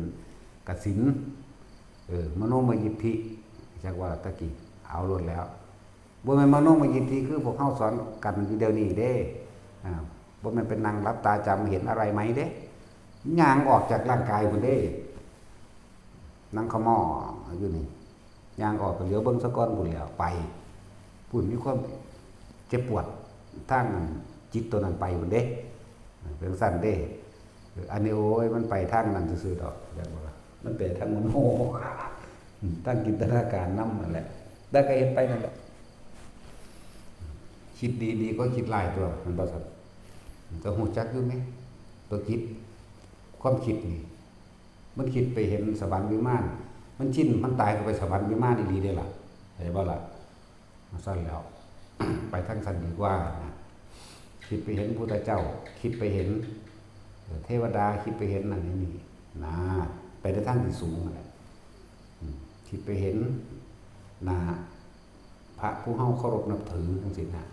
กสิณ เออ มโนมยิทธิ จักว่าแต่กี้ เอาโลดแล้ว บ่แม่นมโนมยิทธิคือพวกเฮาสอนกันอยู่เดี๋ยวนี้เด้ อ่า บ่แม่นไปนั่งหลับตาจำเห็นอะไรไหมเด้ ย่างออกจากร่างกายพุ้นเด้ นั่งขะม้ออยู่นี่ ย่างออกก็เหลียวเบิ่งซะก่อนพุ้นแหล้ว ไป พุ้นมีความเจ็บปวดทางจิตตัวนั้นไปพุ้นเด้ เป็นจั่งซั้นเด้ อันนี้ โอ้ย มันไปทางนั้นซื่อๆดอก อยากบอกว่า มันไปทางมโน อืม ทางจินตนาการนำนั่นแหละ แต่ก็เฮ็ดไปนั่นแหละ คิดดีๆก็คิดร้ายตั๊ว แม่นบ่ซั่น ก็ฮู้จักอยู่แหม ตัวจิต ความคิดนี่ มันคิดไปเห็นสวรรค์วิมาน มันชิน มันตายก็ไปสวรรค์วิมานอีหลีเด้ล่ะ เข้าใจบ่ล่ะ จั่งซั้นแล้ว ไปทางซั้นดีกว่านะ คิดไปเห็นพุทธเจ้า คิดไปเห็น เอ่อ เทวดา คิดไปเห็นนั่นเห็นนี่นะ ไปในทางที่สูงนั่นแหละ คิดไปเห็นหน้าพระผู้เฮาเคารพนับถือจังซี่นะ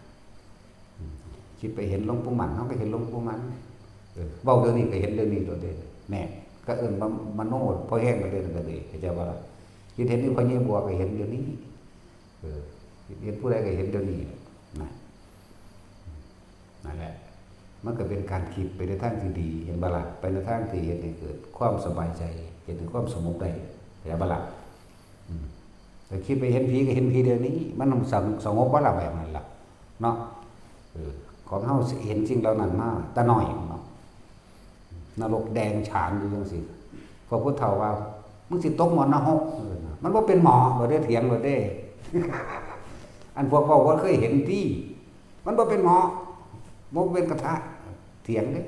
อืม คิดไปเห็นหลวงปู่หมัน เฮาก็เห็นหลวงปู่หมัน เออ เว้าเดี๋ยวนี้ก็เห็นเดี๋ยวนี้โลดเด้ แน่ ก็เอิ้นว่ามโนพอแฮงโลดเด้ นั่นก็ดี เข้าใจบ่ล่ะ คิดเห็นอีพ่อใหญ่บัวก็เห็นเดี๋ยวนี้ เออ คิดเห็นผู้ใดก็เห็นเดี๋ยวนี้ นะ นั่นแหละ มันก็เป็นการคิดไปในทางที่ดี เห็นบ่ล่ะ ไปในทางที่เฮ็ดให้เกิดความสบายใจ เฮ็ดให้ความสงบได้ เข้าใจบ่ล่ะ อืม แต่คิดไปเห็นผีก็เห็นผีเดี๋ยวนี้ มันสง- สงบบ่ล่ะ แบบนั้นล่ะ เนาะ เออ ของเฮาสิเห็นสิ่งเหล่านั้นมาแต่น้อยเนาะ นรกแดงฉานอยู่จังซี่ พวกผู้เฒ่าว่า "มึงสิตกหม้อนรก" เออ มันบ่เป็นหม้อ บ่ได้เถียง บ่ได้ อันพวกเว้าบ่เคยเห็นติ มันบ่เป็นหม้อ บ่เป็นกระทะ เถียงเด้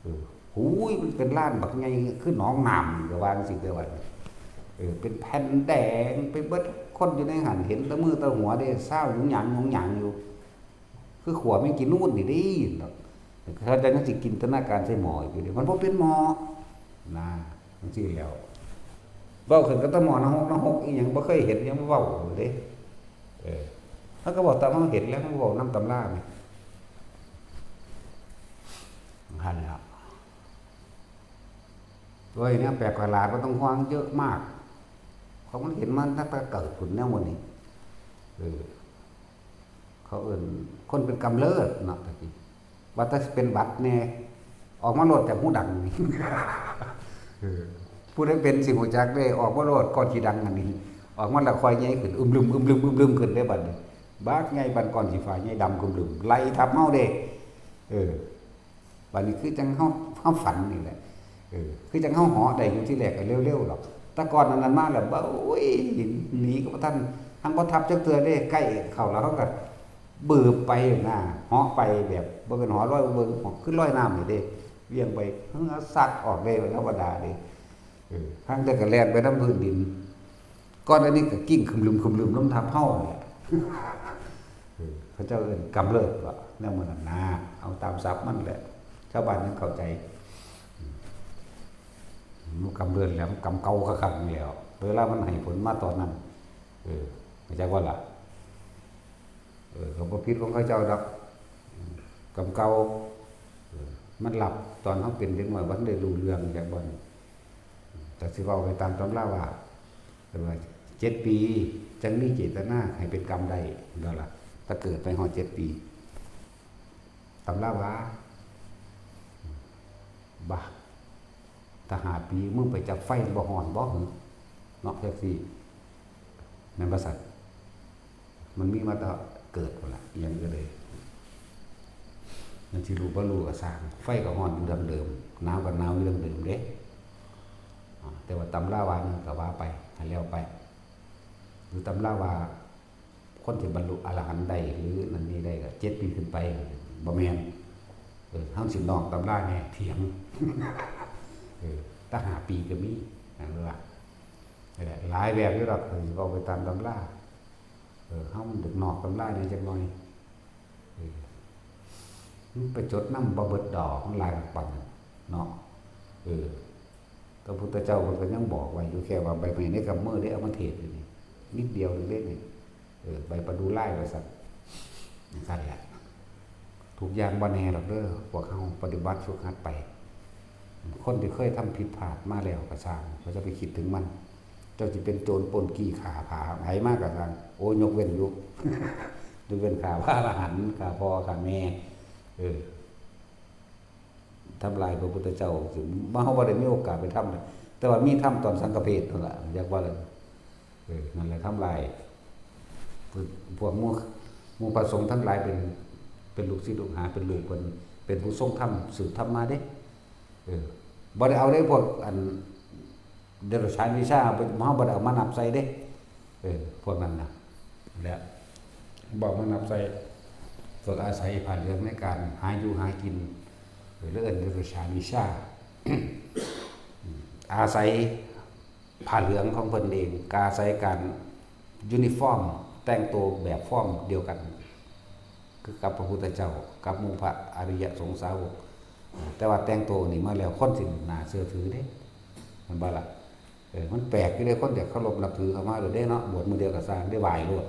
เออ หูย มันเป็นลานบักใหญ่ คือหนองน้ำ ก็ว่าจังซี่เด้อ ว่า เออ เป็นแผ่นแดง ไปเบิด คนอยู่ในหั่น เห็นแต่มือแต่หัวเด้ ซาวหยุงหยางหยุงหยางอยู่ คือขั่วแมงจีนูนนี่เด้ เขาเจ้ายังสิจินตนาการใส่หม้ออีกอยู่เด้ มันบ่เป็นหม้อ นะ จังซี่แหล้ว เว้าขึ้นก็แต่หม้อนรก นรกอีหยังบ่เคยเห็น ยังมาเว้าอยู่เด้ เออ เฮาก็เว้าตามเฮาเห็นแหละ เฮาเว้านำตำราแหม นั่นแหละ โอ้ย แนวแปลกประหลาดบ่ต้องห่วงเยอะมาก ของมันเห็นมาตั้งแต่เกิดพุ้นแนวหมู่นี้ เออ เขาเอิ้นคนเป็นกำเริบเนาะ ตะกี้ ว่าแต่สิเป็นหวัดแน่ ออกมาโลดจากหูดังนี่ เออ ผู้ใดเป็นสิฮู้จักเด้ ออกมาโลดก้อนขี้ดังอันนี้ ออกมาแล้วค่อยใหญ่ขึ้น อึมลึม อึมลึม อึมลึมขึ้นเด้บัดนี้ บักใหญ่ปานก้อนขี้ฟ้าใหญ่ดำครึมลึม ไล่ทับเฮาเด้ เออ บัดนี้คือจั่งเฮา เฮาฝันนี่แหละ เออ คือจั่งเฮาเหาะได้อยู่ทีแรกก็เร็วๆดอก แต่ก่อนอันนั้นมาแล้ว บ่ โอ้ย หนีก็บ่ทัน หั้นบ่ทับจักเทื่อเด้ ใกล้เข้าแล้วเฮาก็ เบิบไปนะ เหาะไปแบบบ่เป็นเหาะลอย เบิ่งเหาะคือลอยน้ำนี่เด้ เวียงไป เฮือซัดออกเด้ ธรรมดาเด้ เออ ห่างแต่ก็แล่นไปนำพื้นดิน ก่อนอันนี้ก็กิ้งคึมลึมคึมลึมลงทับเฮานั่นแหละ เออ เขาเจ้าเอิ้นกำเริบว่าแนวมื้อนั้นนะ เอาตามศัพท์มันแหละ ชาวบ้านยังเข้าใจ อืม มันกำเริบแหลม กำเก่าคักๆนี่แหล้ว เวลามันให้ผลมาตอนนั้น เออ เข้าใจบ่ล่ะ เออ ก็บ่ผิดของเขาเจ้าดอก อืม กำเก่า เออ มันหลับตอนเฮาเป็นเด็กน้อย บ่ทันได้รู้เรื่องจักบ่อน แต่สิเว้าไปตามตำราว่า เพิ่นว่าเจ็ดปี จั่งมีเจตนาให้เป็นกรรมได้ นั่นล่ะ ถ้าเกิดไปฮอดเจ็ดปี ตำราว่า บ่า ถ้าห้าปี มึงไปจับไฟบ่ฮ้อนบ่หึ เนาะ จั่งซี้ แม่นบ่ซั่น มันมีมาแต่เกิดพุ้นล่ะ อิหยังก็เลย มันสิรู้บ่รู้ก็ซ่าง ไฟก็ฮ้อนอยู่ดังเดิม หนาวก็หนาวอยู่ดังเดิมเด้ อ่า แต่ว่าตำราว่าหยังก็ว่าไป ให้แล้วไป หรือตำราว่า คนที่บรรลุอรหันต์ได้ หรือนั่นนี่ได้ก็เจ็ดปีขึ้นไป บ่แม่น เออ เฮาสินอกตำราแน่ เถียง เออ แต่ห้าปีก็มี นั่นล่ะ นั่นแหละ หลายแบบอยู่ดอก เออ เว้าไปตามตำรา เออ เฮามันนอกตำราแน่จักหน่อย เออ มันไปจดนำบ่เบิดดอก มันหลายปานนั้นเนาะ เออ พระพุทธเจ้าเพิ่นก็ยังบอกไว้อยู่ แค่ว่าใบไม้ในกำมือเด้ เอามาเทศน์อยู่นี่ นิดเดียวนึงเด้นี่ เออ ใบประดู่ลายว่าซั่น จั่งซั้นแหละ ทุกอย่างบ่แน่ดอกเด้อ พวกเฮาปฏิบัติฝึกหัดไป คนที่เคยทำผิดพลาดมาแล้วก็ซ่าง บ่จะไปคิดถึงมัน เจ้าสิเป็นโจรปล้นจี้ฆ่าผลาญมาก็ซ่าง โอ้ ยกเว้นอยู่ ยกเว้นฆ่าพระอรหันต์ ฆ่าพ่อฆ่าแม่ เออ ทำลายพระพุทธเจ้า เฮาบ่ได้มีโอกาสไปทำเลย แต่ว่ามีทำตอนสังฆเพลนั่นล่ะ อยากว่าเลย เออ นั่นแหละทำลาย พวกหมู่ หมู่พระสงฆ์ทั้งหลายเป็น เป็นลูกศิษย์ลูกหา เป็นลูก เป็น เป็นผู้ทรงธรรม สืบธรรมมาเด้ เออ บ่ได้เอาได้พวกอันเดรัจฉานวิชา เฮาบ่ได้เอามานับใส่เด้ เออ พวกนั้นน่ะ และบ่เอามานับใส่ พวกอาศัยผ้าเหลืองในการหาอยู่หากิน เออ หรือเอิ้นเดรัจฉานวิชา อาศัยผ้าเหลืองของเพิ่นเอง ก็อาศัยการยูนิฟอร์ม แต่งตัวแบบฟอร์มเดียวกัน คือกับพระพุทธเจ้า กับหมู่พระอริยสงฆ์สาวก แต่ว่าแต่งตัวนี่มาแล้ว คนสิน่าเชื่อถือเด้ แม่นบ่ล่ะ? ออ มันแปลกอยู่เด้ คนอยากเคารพนับถือเข้ามาโลดเด้เนาะ บวชมื้อเดียวก็ซ่าง ได้ไหว้โลด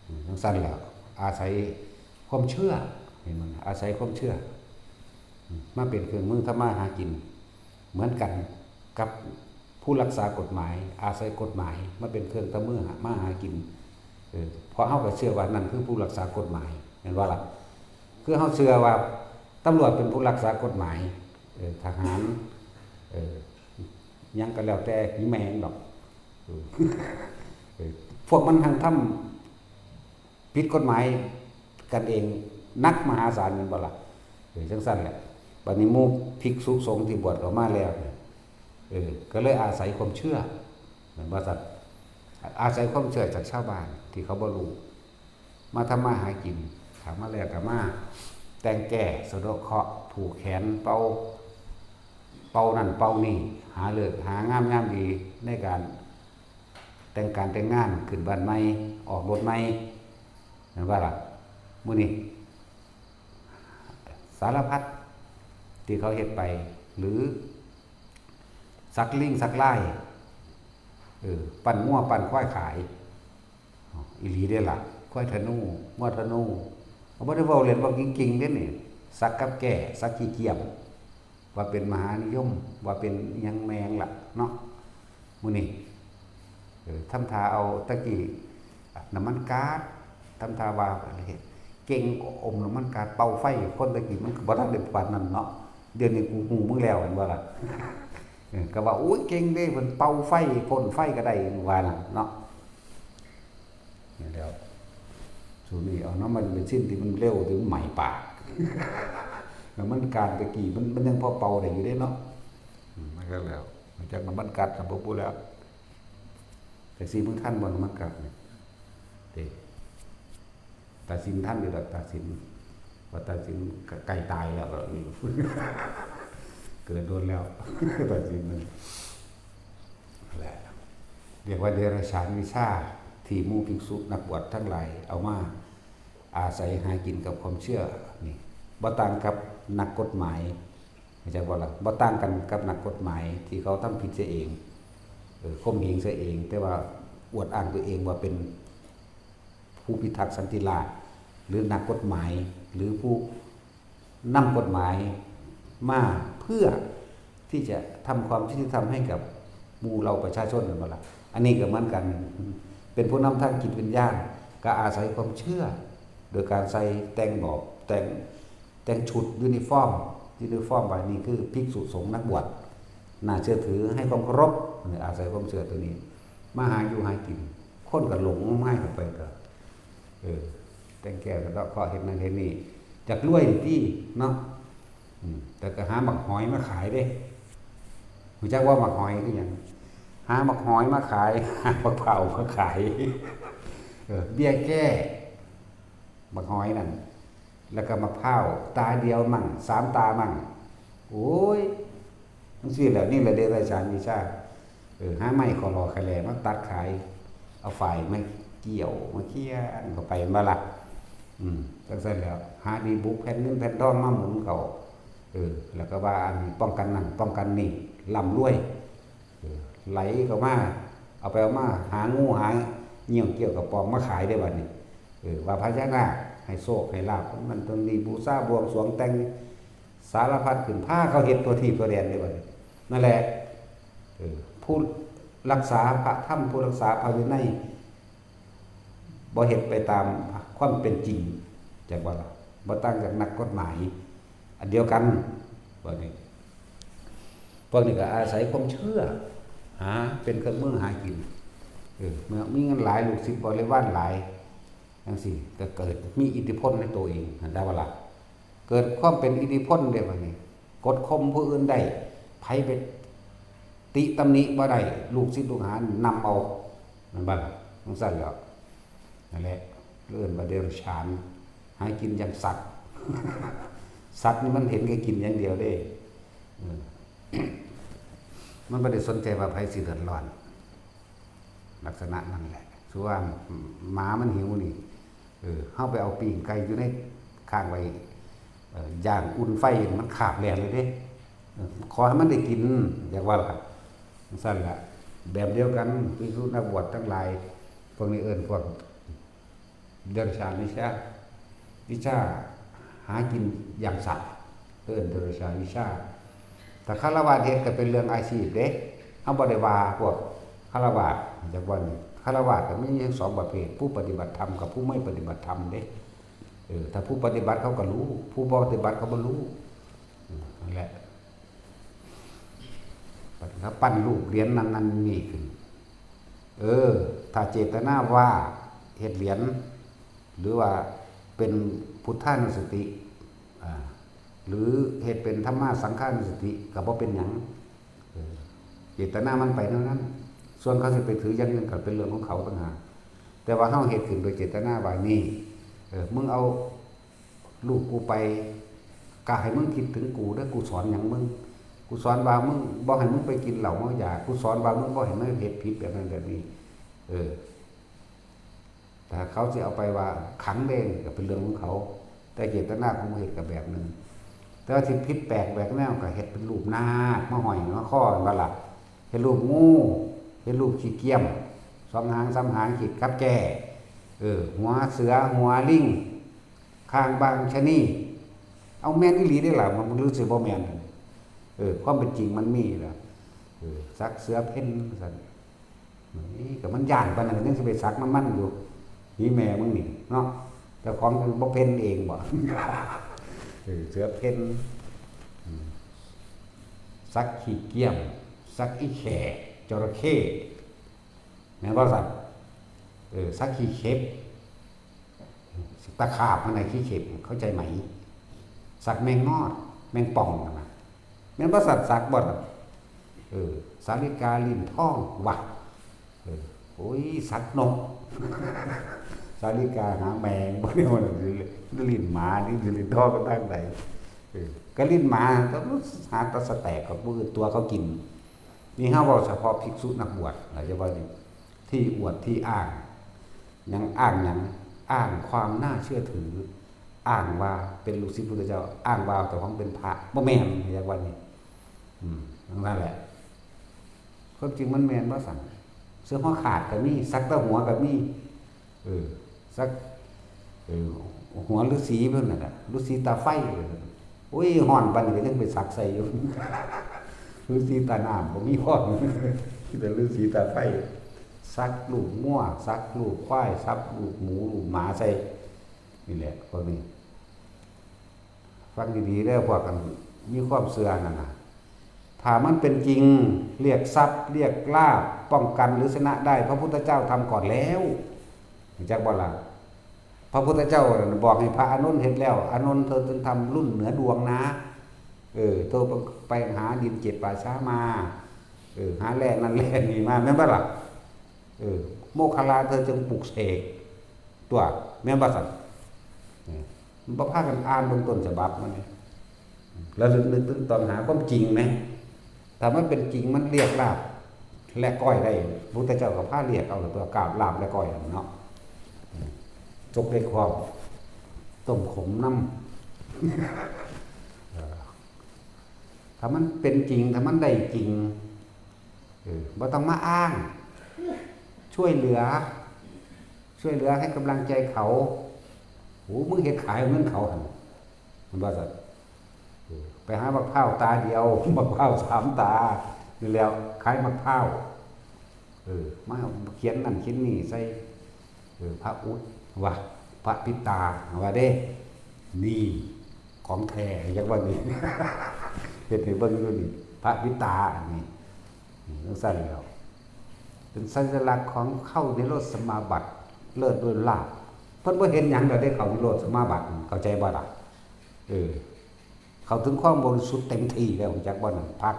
อืม จั่งซั้นแหละ อาศัยความเชื่อ เห็นบ่ อาศัยความเชื่อ อืม มาเป็นเครื่องมือทำมาหากิน เหมือนกันกับผู้รักษากฎหมาย อาศัยกฎหมายมาเป็นเครื่องทำมือหา มาหากิน เออ เพราะเฮาก็เชื่อว่านั่นคือผู้รักษากฎหมาย แม่นบ่ล่ะ คือเฮาเชื่อว่าตำรวจเป็นผู้รักษากฎหมาย เออ ทหาร เออ หยังก็แล้วแต่ อีแม่งดอก เออ เออ พวกมันทั้งทำผิดกฎหมายกันเองหนักมหาศาล แม่นบ่ล่ะ เออ จั่งซั้นแหละ บัดนี้หมู่ภิกษุสงฆ์ที่บวชเข้ามาแล้วเนี่ย เออ ก็เลยอาศัยความเชื่อ แม่นบ่ซั้น อาศัยความเชื่อจากชาวบ้านที่เขาบ่รู้ มาทำมาหากิน ถามมาแล้วก็มาแต่งแก้ สะเดาะเคราะห์ ผูกแขน เป่า เป่านั่นเป่านี่ หาฤกษ์หางามยามดีในการแต่งการแต่งงาน ขึ้นบ้านใหม่ ออกรถใหม่ แม่นบ่ล่ะ มื้อนี้ สารพัดที่เขาเฮ็ดไป หรือสักลิงสักลาย เออ ปั้นงัวปั้นควายขาย อีหลีเด้ล่ะ ควายธนู งัวธนู เขาบ่ได้เว้าเล่น เว้าจริงๆเด้นี่ สักกับแก้ สักขี้เกียจ ว่าเป็นมหานิยม ว่าเป็นอิหยังแม่งล่ะเนาะ มื้อนี้ เออ ทำท่าเอาตะกี้น้ำมันก๊าซ ทำท่าว่าเก่งอมน้ำมันก๊าซ เป่าไฟ คนตะกี้มันก็บ่ทันได้ปานนั้นเนาะ เดี๋ยวนี้กูฮู้มึงแล้ว แม่นบ่ล่ะ เออ ก็ว่า โอ้ย เก่งเด้ เพิ่นเป่าไฟ พ่นไฟก็ได้ ว่านั่นเนาะ นี่แหล้ว ซุมื้อนี้เอาน้ำมันเบนซินที่มันเร็ว ที่มันไหม้ปาก น้ำมันก๊าซตะกี้มัน มันยังพอเป่าได้อยู่เด้เนาะ อืม มันก็แล้ว มันจักน้ำมันก๊าซก็บ่พูดแล้ว แต่สิมึงทันบ่น้ำมันก๊าซนี่ เด้ ตาสินทันอยู่ดอก ตาสิน ว่าตาสินก็ใกล้ตายแล้วก็ เกิดโดนแล้ว ตาสินมัน นั่นแหละ เรียกว่าเดรัจฉานวิชา ที่หมู่ภิกษุนักบวชทั้งหลายเอามาอาศัยหากินกับความเชื่อนี่ บ่ต่างกับนักกฎหมาย เข้าใจบ่ล่ะ บ่ต่างกันกับนักกฎหมายที่เขาทำผิดเสียเอง เออ ข่มเหงเสียเอง แต่ว่าอวดอ้างตัวเองว่าเป็นผู้พิทักษ์สันติราษฎร์ หรือนักกฎหมาย หรือผู้นำกฎหมายมาเพื่อที่จะทำความยุติธรรมให้กับหมู่เหล่าประชาชน แม่นบ่ล่ะ อันนี้ก็เหมือนกัน เป็นผู้นำทางจิตวิญญาณ ก็อาศัยความเชื่อ โดยการใส่แต่งหมอก แต่ง แต่งชุดยูนิฟอร์ม ยูนิฟอร์มไป นี่คือภิกษุสงฆ์นักบวช น่าเชื่อถือ ให้ความเคารพ เนี่ย อาศัยความเชื่อตัวนี้ มาหาอยู่หากิน คนก็หลงงมงายเข้าไปก็ เออ แต่งแก้วสะเดาะเคราะห์ เฮ็ดนั่นเฮ็ดนี่ อยากรวยติเนาะ อืม แต่ก็หาหมากหอยมาขายเด้ รู้จักว่าหมากหอยคือหยัง หาหมากหอยมาขาย หาหมากเผามาขาย เออ เบี้ยแก้ หมากหอยนั่น แล้วก็หมากพร้าว ตาเดียวมั่ง สามตามั่ง โอ้ย จั่งซี้แหละ นี่แหละเดรัจฉานวิชา เออ หาไม้ขอหล่อขะแหล่มาตัดขาย เอาฝ้ายมาเกี่ยว มาเคี่ยนเข้าไป แม่นบ่ล่ะ อืม จั่งซั้นแหล้ว หาดีบุกแผ่นเงินแผ่นทองมาหมุนเข้า เออ แล้วก็ว่าอันนี้ป้องกันนั่น ป้องกันนี่ ร่ำรวย เออ ไหลเข้ามา เอาไปเอามา หางูหาเงี้ยวเกี่ยวกับปองมาขายได้บัดนี้ เออ ว่าพญานาคให้โชคให้ลาภ นั่นตรงนี้ บูชาบวงสรวงแต่งสารพัดขึ้น พาเขาเฮ็ดทั่วทีปทั่วแดนได้บัดนี้ นั่นแหละ เออ ผู้รักษาพระธรรม ผู้รักษาพระวินัย บ่เฮ็ดไปตามความเป็นจริง จักว่าล่ะ บ่ต่างจากนักกฎหมาย อันเดียวกัน บัดนี้ พวกนี้ก็อาศัยความเชื่อ หาเป็นเครื่องมือหากิน เออ เมื่อมีเงินหลาย ลูกศิษย์บริวารหลาย จั่งซี้ ก็เกิดมีอิทธิพลในตัวเอง หั้นได้บ่ล่ะ เกิดความเป็นอิทธิพลเด้บัดนี้ กดข่มผู้อื่นได้ ไผไปติตำหนิบ่ได้ ลูกศิษย์ลูกหานำเอา แม่นบ่ล่ะ จั่งซั้นแหล้ว นั่นแหละ เอิ้นว่าเดรัจฉาน หากินอย่างสัตว์ สัตว์นี่มันเห็นแก่กินอย่างเดียวเด้ เออ มันบ่ได้สนใจว่าไผสิเดือดร้อน ลักษณะนั่นแหละ คือว่าหมามันหิวนี่ เออ เฮาไปเอาปิ้งไก่อยู่ใน ค้างไว้ เอ่อ ย่างอุ่นไฟ มันคาบแล่นเลยเด้ เออ ขอให้มันได้กิน อยากว่าล่ะ จั่งซั้นล่ะ แบบเดียวกัน ภิกษุนักบวชทั้งหลาย พวกนี้เอิ้นพวกเดรัจฉานวิชา วิชาหากินอย่างสัตว์ เอิ้นเดรัจฉานวิชา ถ้าฆราวาสเฮ็ดก็เป็นเรื่องอาชีพเด้ เฮาบ่ได้ว่าพวกฆราวาส จักว่านี่ ฆราวาสก็มีทั้งสองประเภท ผู้ปฏิบัติธรรมกับผู้ไม่ปฏิบัติธรรมเด้ เออ ถ้าผู้ปฏิบัติเขาก็รู้ ผู้บ่ปฏิบัติเขาบ่รู้ อืม นั่นแหละ บัดนี้เขาปั้นรูปเหรียญนั่นนั่นนี่ขึ้น เออ ถ้าเจตนาว่าเฮ็ดเหรียญ หรือว่าเป็นพุทธานุสติ อ่า หรือเฮ็ดเป็นธัมมาสังฆานุสติ ก็บ่เป็นหยัง เออ เจตนามันไปแนวนั้น ส่วนเขาสิไปถืออย่างอื่นก็เป็นเรื่องของเขาต่างหาก แต่ว่าเฮาเฮ็ดขึ้นโดยเจตนาว่านี่ เออ มึงเอา ลูกกูไป กะให้มึงคิดถึงกูเด้อ กูสอนหยังมึง กูสอนว่ามึงบ่ให้มึงไปกินเหล้าเมายา กูสอนว่ามึงบ่ให้มึงเฮ็ดผิดแบบนั้นแบบนี้ เออ ถ้าเขาสิเอาไปว่าขังเด้ก็เป็นเรื่องของเขา แต่เจตนาของผู้เฮ็ดก็แบบหนึ่ง แต่ว่าสิผิดแปลกแหวกแนวก็เฮ็ดเป็นรูปนาคมาห้อยมาคอนั่นล่ะ เฮ็ดรูปงู เฮ็ดรูปขี้เกียม สองหางสามหาง ขี้กับแจ้ เออ หัวเสือ หัวลิง คางบางชะนี เอาแม่นอีหลีเด้ล่ะ มันรู้สึกบ่แม่น เออ ความเป็นจริงมันมีล่ะ เออ สักเสือเพ่นซั่น นี่ก็มันย้านปานนั้นยังสิไปสักนำมันอยู่ นี่แม่มึงนี่เนาะ เจ้าของมันบ่เพ่นเองบ่ เออ เสือเพ่น อืม สักขี้เกียม สักอีแข่ จระเข้ แม่นบ่ซั่น เออ สักขี้เข็บ ตะขาบมันน่ะขี้เข็บ เข้าใจไหม สักแมงมอด แมงป่องนั่นน่ะ แม่นบ่ซั่น สักบ่ล่ะ เออ สาลิกาลิ้นทองวะ เออ โอ้ย สักนก สาลิกาหาแมง บ่ได้ว่าลิ้นหมา นี่ลิ้นทองก็ตั้งใด เออ ก็ลิ้นหมา ก็หาแตะสะแตกกับมือตัวเขากิน นี่เฮาเว้าเฉพาะภิกษุนักบวช หรือจะว่าที่อวดที่อ้าง หยังอ้างหยัง อ้างความน่าเชื่อถือ อ้างว่าเป็นลูกศิษย์พุทธเจ้า อ้างว่าเจ้าของเป็นพระ บ่แม่น เรียกว่านี่ อืม นั่นแหละ ความจริงมันแม่นบ่ซั่น เสื้อหัวขาดก็มี สักแต่หัวก็มี เออ สัก เออ หัวฤๅษีเพิ่นน่ะนะ ฤๅษีตาไฟ โอ้ย ฮ้อนปานนี้ก็ยังไปสักใส่อยู่ ฤๅษีตาน้ำก็มีพร้อม มีแต่ฤๅษีตาไฟ สักรูปงัว สักรูปควาย สักรูปหมู รูปหมาใส่ นี่แหละ พวกนี้ ฟังดีๆเด้อ พวกกันมีความเชื่อนั่นน่ะ ถ้ามันเป็นจริง เรียกทรัพย์ เรียกลาภ ป้องกันหรือชนะได้ พระพุทธเจ้าทำก่อนแล้ว รู้จักบ่ล่ะ พระพุทธเจ้าบอกให้พระอานนท์เฮ็ดแล้ว อานนท์ เธอจงทำรุ่นเหนือดวงนะ เออ เธอไปหาดินเจ็ดป่าช้ามา เออ หาแร่นั่นแร่นี่มา แม่นบ่ล่ะ เออ โมคคัลลา เธอจงปลุกเสก ตัว แม่นบ่ซั่น เออ มันบ่พากันอ่านเบิ่งต้นฉบับมันนี่ ระลึกนึกถึงตอนหาความจริงไหม ถ้ามันเป็นจริงมันเรียกลาภและก้อยได้ พุทธเจ้าก็พาเรียกเอาตัวกราบลาภและก้อยเนาะ จกได้ความ ต้มขมน้ำ เออ ถ้ามันเป็นจริง ถ้ามันได้จริง เออ บ่ต้องมาอ้าง ช่วยเหลือ ช่วยเหลือให้กำลังใจเขา โอ้ มึงเฮ็ดขายเอาเงินเขาหั่น มันว่าซั่น เออ ไปหาบักพร้าวตาเดียว บักพร้าวสามตา นี่แหล้ว ขายบักพร้าว เออ มาเขียนนั่นเขียนนี่ใส่ เออ พระอุดว่า พระปิดตา ว่าเด้ นี่ ของแท้ จักว่านี่ เฮ็ดให้เบิ่งอยู่นี่ พระปิดตา นี่ นี่ จั่งซั่นแหล้ว เป็นสัญลักษณ์ของเข้านิโรธสมาบัติ เลิศด้วยลาภ เพิ่นบ่เห็นหยังดอกเด้ เข้านิโรธสมาบัติ เข้าใจบ่ล่ะ เออ เข้าถึงความบริสุทธิ์เต็มที่แล้ว จักบ่นั่น พัก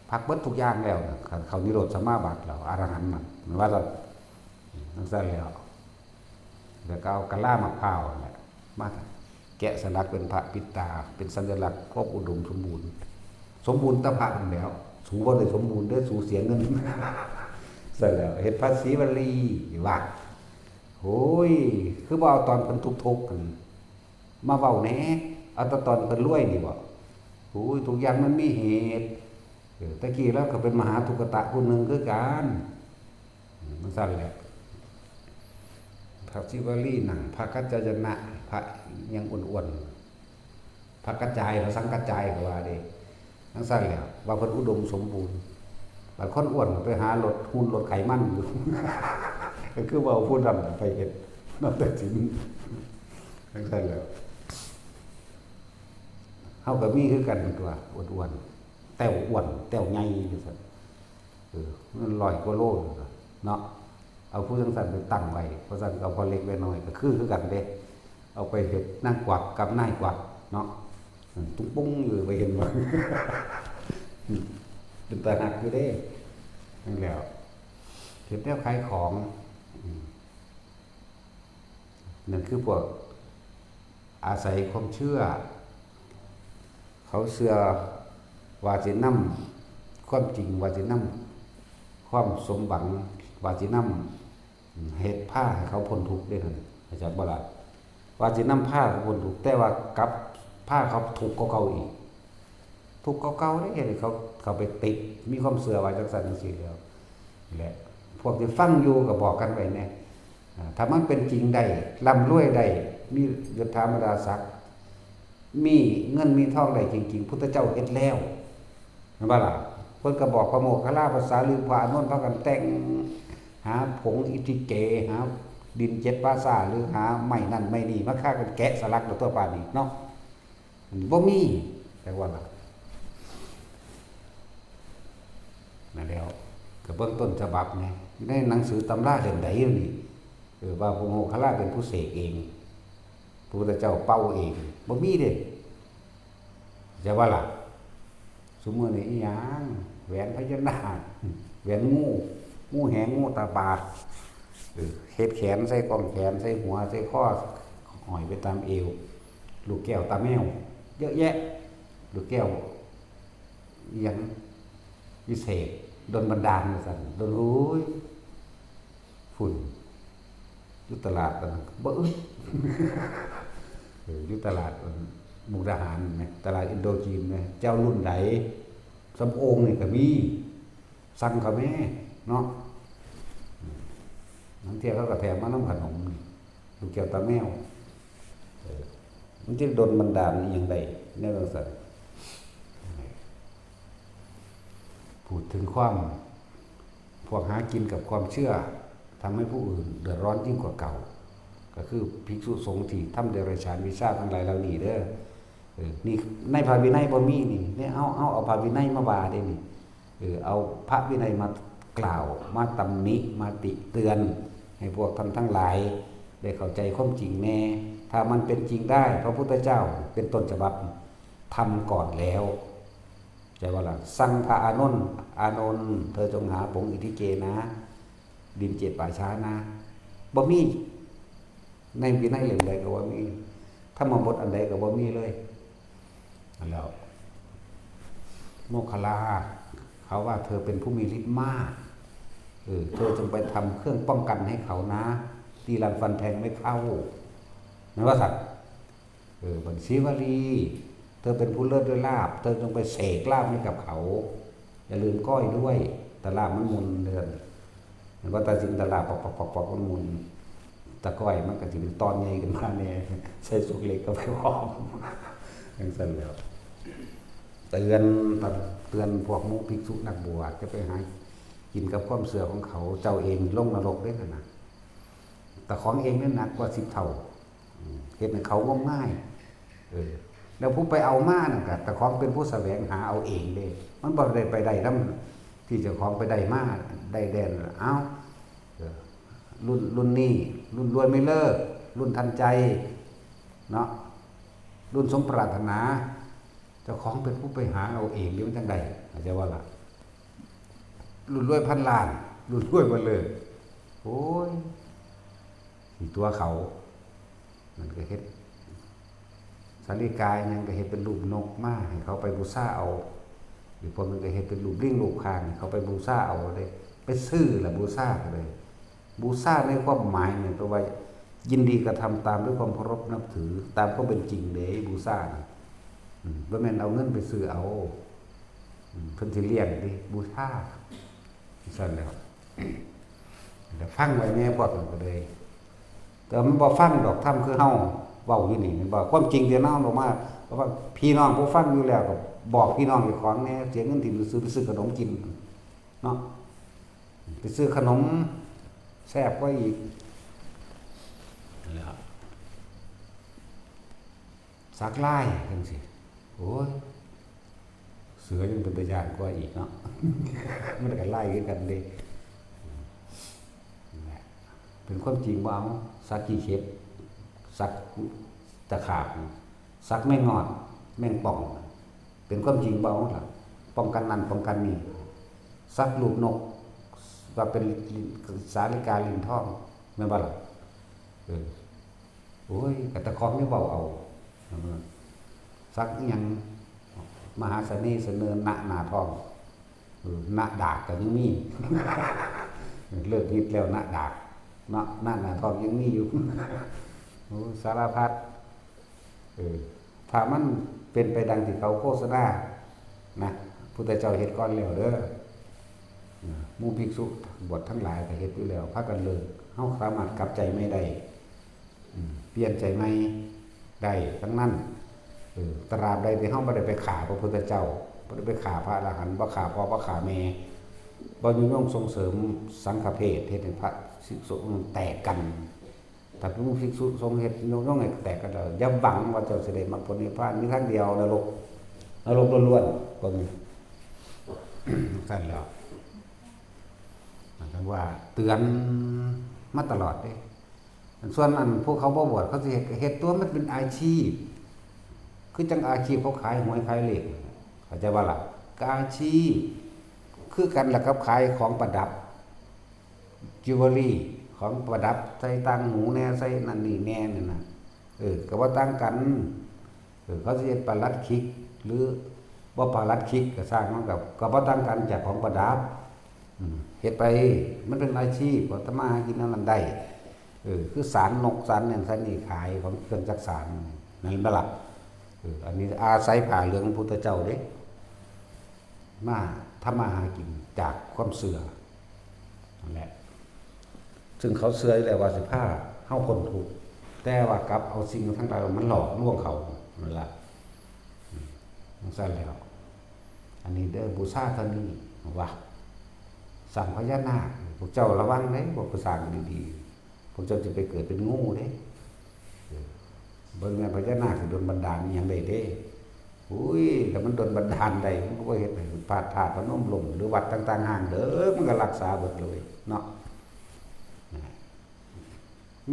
พักเบิดทุกอย่างแล้วนะ เข้านิโรธสมาบัติแล้ว อรหันต์น่ะ มันว่าซั่น จั่งซั่นแหล้ว แล้วก็เอากะลาหมากพร้าวนั่นแหละ มาแกะสลักเป็นพระปิดตา เป็นสัญลักษณ์ความอุดมสมบูรณ์ สมบูรณ์แต่พระนั่นแหล้ว สูบ่ได้สมบูรณ์เด้อ สูเสียเงิน ซั่นแหล้ว เฮ็ดพระศรีวลีว่า โอ้ย คือบ่เอาตอนเพิ่นทุกข์ๆ กัน มาเว้าแหน่ เอาแต่ตอนเพิ่นรวยนี่บ่ โอ้ย ทุกอย่างมันมีเหตุ เออ แต่กี้ลาวก็เป็นมหาทุกขตะผู้หนึ่งคือกัน เออ มันซั่นแหละ พระศิวลีนั่ง พระกัจจายนะ พระหยังอ้วนๆ พระกระจาย พระสังกระจายก็ว่าเด้ จั่งซั่นแหละ ว่าเพิ่นอุดมสมบูรณ์ บัดคนอ้วนไปหารถหุ่นรถไขมันอยู่ ก็คือว่าผู้นั้นไปเฮ็ด นับแต่สิน จั่งซั่นแหละ เฮาก็มีคือกันตัว อ้วนๆ แต้วอ้วน แต้วใหญ่จั่งซั่น เออ มันร้อยกว่าโลอยู่เนาะ เอาผู้จั่งซั่นไปตั้งไว้ เพราะซั่นก็เอาพ่อเล็กแม่น้อยก็คือ คือกันเด้ เอาไปเฮ็ดนางกวักกับนายกวักเนาะ อืม ตุ้งปุ้งอยู่ ไปเห็นบ่ เป็นตาฮักอยู่เด้ นั่นแหละ เฮ็ดแนวขายของ อืม นั่นคือพวกอาศัยความเชื่อ เขาเชื่อว่าสินำความจริง ว่าสินำความสมหวัง ว่าสินำ เฮ็ดพาให้เขาพ้นทุกข์เด้นั่น เข้าใจบ่ล่ะ ว่าสินำพาเขาพ้นทุกข์ แต่ว่ากลับพาเขาทุกข์กว่าเก่าอีก ทุกข์กว่าเก่าเด้ เฮ็ดให้เขา เขาไปติด มีความเชื่อว่าจั่งซั่นจั่งซี้แล้ว และพวกที่ฟังอยู่ก็บอกกันไว้แน่ อ่า ถ้ามันเป็นจริงได้ ร่ำรวยได้ มียศถาบรรดาศักดิ์ มีเงินมีทองได้จริงๆ พุทธเจ้าเฮ็ดแล้ว แม่นบ่ล่ะ เพิ่นก็บอกพระโมคคัลลา พระสารีบุตร พระอานนท์ พากันแต่ง หาผงอิทธิเก หาดินเจ็ดป่าช้า หรือหาไม้นั่นไม้นี่ มาฆ่ากันแกะสลักเอาตัวปานนี้เนาะ บ่มี แต่ว่าล่ะ นั่นแล้ว ก็เบิ่งต้นฉบับแหน่ อยู่ในหนังสือตำราเล่มใดอยู่นี่ เออ ว่าพระโมคคัลลาเป็นผู้เสกเอง พระพุทธเจ้าเป่าเอง บ่มีเด้ จะว่าล่ะ ซุมื้อนี้อีหยัง แหวนพญานาค แหวนงู งูแหง งูตาบาด เออ เฮ็ดแขนใส่กองแขน ใส่หัว ใส่คอ ห้อยไปตามเอว ลูกแก้วตาแมว เยอะแยะ ลูกแก้ว อีหยัง วิเศษ ดลบันดาลว่าซั่น ดล โอ้ย ฝุ่น อยู่ตลาดอันนั้น บ่อึด เออ อยู่ตลาดอันมุกดาหารแหม ตลาดอินโดจีนแหม เจ้ารุ่นใด สำโองนี่ก็มี สั่งเขาแหม เนาะ บางเทื่อเขาก็แถมมานำขนมนี่ ลูกแก้วตาแมว เออ มันจะดลบันดาลอีหยังได้ แนวจั่งซั่น พูดถึงความ พวกหากินกับความเชื่อ ทำให้ผู้อื่นเดือดร้อนยิ่งกว่าเก่า ก็คือภิกษุสงฆ์ที่ทำเดรัจฉานวิชาทั้งหลายเหล่านี้เด้อ เออ นี่ในพระวินัยบ่มีนี่ เนี่ย เอา เอา เอาพระวินัยมาว่าเด้นี่ เออ เอาพระวินัยมากล่าว มาตำหนิ มาติเตือน ให้พวกท่านทั้งหลายได้เข้าใจความจริงแน่ ถ้ามันเป็นจริงได้ พระพุทธเจ้าเป็นต้นฉบับ ทำก่อนแล้ว ใช่ว่าล่ะ สั่งพระอานนท์ อานนท์ เธอจงหาผงอิทธิเกนะ ดินเจ็ดป่าช้านะ บ่มี ในวินัยเล่มใดก็บ่มี ธรรมบทอันใดก็บ่มีเลย แล้ว โมคคัลลา เขาว่าเธอเป็นผู้มีฤทธิ์มาก เออ เธอจงไปทำเครื่องป้องกันให้เขานะ ตีรันฟันแทงไม่เข้า แม่นว่าซั่น เออ บัดศิวลี เธอเป็นผู้เลิศด้วยลาภ เธอจงไปเสกลาภให้กับเขา อย่าลืมก้อยด้วย ตะลาบมันหมุนเด้อ เห็นบ่ ตาสินตะลาบ ปอก ปอก ปอก ปอก มันหมุน ตะก้อยมันก็สิเป็นตอนใหญ่ขึ้นมาแน่ ใส่สุกเหล็กเข้าไปพร้อม จั่งซั่นแหล้ว เตือน เตือนพวกหมู่ภิกษุนักบวช จะไปหากินกับความเชื่อของเขา เจ้าเองลงนรกเด้อหั่นน่ะ ตะของเองเนี่ยหนักกว่าสิบเท่า อืม เฮ็ดให้เขางมงาย เออ แล้วผู้ไปเอามานั่นก็ ตะของเป็นผู้แสวงหาเอาเองเด้ มันบ่ได้ไปได้นำที่เจ้าของไปได้มา ได้แดน เอ้า เออ รุ่น รุ่นนี้ รุ่นรวยไม่เลิก รุ่นทันใจ เนาะ รุ่นสมปรารถนา เจ้าของเป็นผู้ไปหาเอาเองนี่มันจั่งใด เข้าใจบ่ล่ะ รุ่นรวยพันล้าน รุ่นรวยบ่เลิก โอ้ย สิตั๋วเขา มันก็เฮ็ด สาลิกาอิหยังก็เฮ็ดเป็นรูปนกมาให้เขาไปบูชาเอา หรือพวกมันก็เฮ็ดเป็นรูปลิงรูปข่างให้เขาไปบูชาเอาเด้ ไปซื้อละบูชาก็เลย บูชาในความหมายเนี่ย แปลว่ายินดีกระทำตามด้วยความเคารพนับถือ ตามความเป็นจริงเด้ บูชาน่ะ อืม บ่แม่นเอาเงินไปซื้อเอา เพิ่นสิเลี้ยงติ บูชา ซั่นแหล้ว แล้วฟังไว้แหน่ พวกนั้นก็เลย แต่มันบ่ฟังดอก ธรรมคือเฮาเว้าอยู่นี่ แม่นบ่ ความจริงที่เฮาออกมา เพราะว่าพี่น้องผู้ฟังอยู่แล้ว ก็บอกพี่น้องเจ้าของแหน่ เสียเงินถิ่มซื่อๆ ไปซื้อขนมกินเนาะ ไปซื้อขนมแซ่บกว่าอีก นั่นแหละครับ สักลายจังซี่ โอ้ย เสือยังเป็นตาย้านกว่าอีกเนาะ มันก็ไล่คือกันเด้ นั่นแหละ เป็นความจริงบ่เอา สักขี้เข็บ สักตะขาบ สักแมงงอด แมงป่อง เป็นความจริงบ่เอาล่ะ ป้องกันนั่นป้องกันนี่ สักลูกนก ว่าเป็นสาลิกาลิ้นทอง แม่นบ่ล่ะ เออ โอ้ย กะตะของนี่เว้าเอา สักอิหยัง มหาเสน่ห์เสนอหน้า หน้าท้อง เออ หน้าดากก็ยังมี เลิกฮิตแล้วหน้าดาก เนาะ หน้า หน้าท้องยังมีอยู่ โอ้ สารพัด เออ ถ้ามันเป็นไปดังที่เขาโฆษณา นะ พุทธเจ้าเฮ็ดก่อนแล้วเด้อ นะ หมู่ภิกษุบวชทั้งหลายก็เฮ็ดอยู่แล้ว พากันเลิก เฮาสามารถกลับใจใหม่ได้ อืม เปลี่ยนใจใหม่ได้ทั้งนั้น เออ ตราบใดที่เฮาบ่ได้ไปฆ่าพระพุทธเจ้า บ่ได้ไปฆ่าพระอรหันต์ บ่ฆ่าพ่อ บ่ฆ่าแม่ บ่ยุยงส่งเสริมสังฆเพศ เฮ็ดให้พระภิกษุสงฆ์แตกกัน ถ้าเป็นหมู่ภิกษุสงฆ์เฮ็ดยุยงให้แตกกันแล้ว อย่าหวังว่าเจ้าสิได้มรรคผลนิพพาน มีทางเดียว นรก นรกล้วนๆ ก็มี ซั่นแหล้ว หมายถึงว่าเตือนมาตลอดเด้ ส่วนอันพวกเขาบ่บวช เขาสิเฮ็ด ก็เฮ็ดตัวมันเป็นอาชีพ คือจั่งอาชีพเขาขายหวยขายเลข เข้าใจบ่ล่ะ ก็อาชีพ คือกันล่ะกับขายของประดับ จิวเวลรี่ ของประดับ ใส่ต่างหูแหน่ ใส่นั่นนี่แหน่นั่นน่ะ เออ ก็บ่ต่างกัน เออ เขาสิเฮ็ดปลัดขิก หรือบ่ปลัดขิกก็ซ่างมัน ก็ ก็บ่ต่างกันจากของประดับ อืม เฮ็ดไป มันเป็นอาชีพ ก็ทำมาหากินเอานั้นได้ เออ คือสานนกสานนั่นสานนี่ขาย ของเครื่องจักสาน นั่นบ่ล่ะ เออ อันนี้อาศัยผ้าเหลืองพุทธเจ้าเด้ มาทำมาหากินจากความเชื่อ นั่นแหละ ซึ่งเขาเชื่ออยู่แล้วว่าสิพาเฮาพ้นทุกข์ แต่ว่ากลับเอาสิ่งทั้งหลายมันหลอกลวงเขา นั่นล่ะ อืม จั่งซั่นแหล้ว อันนี้เด้อ บูชาเท่านี้ ว่า สร้างพญานาค พวกเจ้าระวังเด้ พวกผู้สร้างดีๆ พวกเจ้าจะไปเกิดเป็นงูเด้ เออ บ่แม่นพญานาคสิโดนบันดาลอิหยังได้เด้ อุ้ย ถ้ามันโดนบันดาลได้ มันก็บ่เฮ็ดให้พระธาตุพนมล้ม หรือวัดต่างๆ ร้างเด้อ มันก็รักษาเบิดเลยเนาะ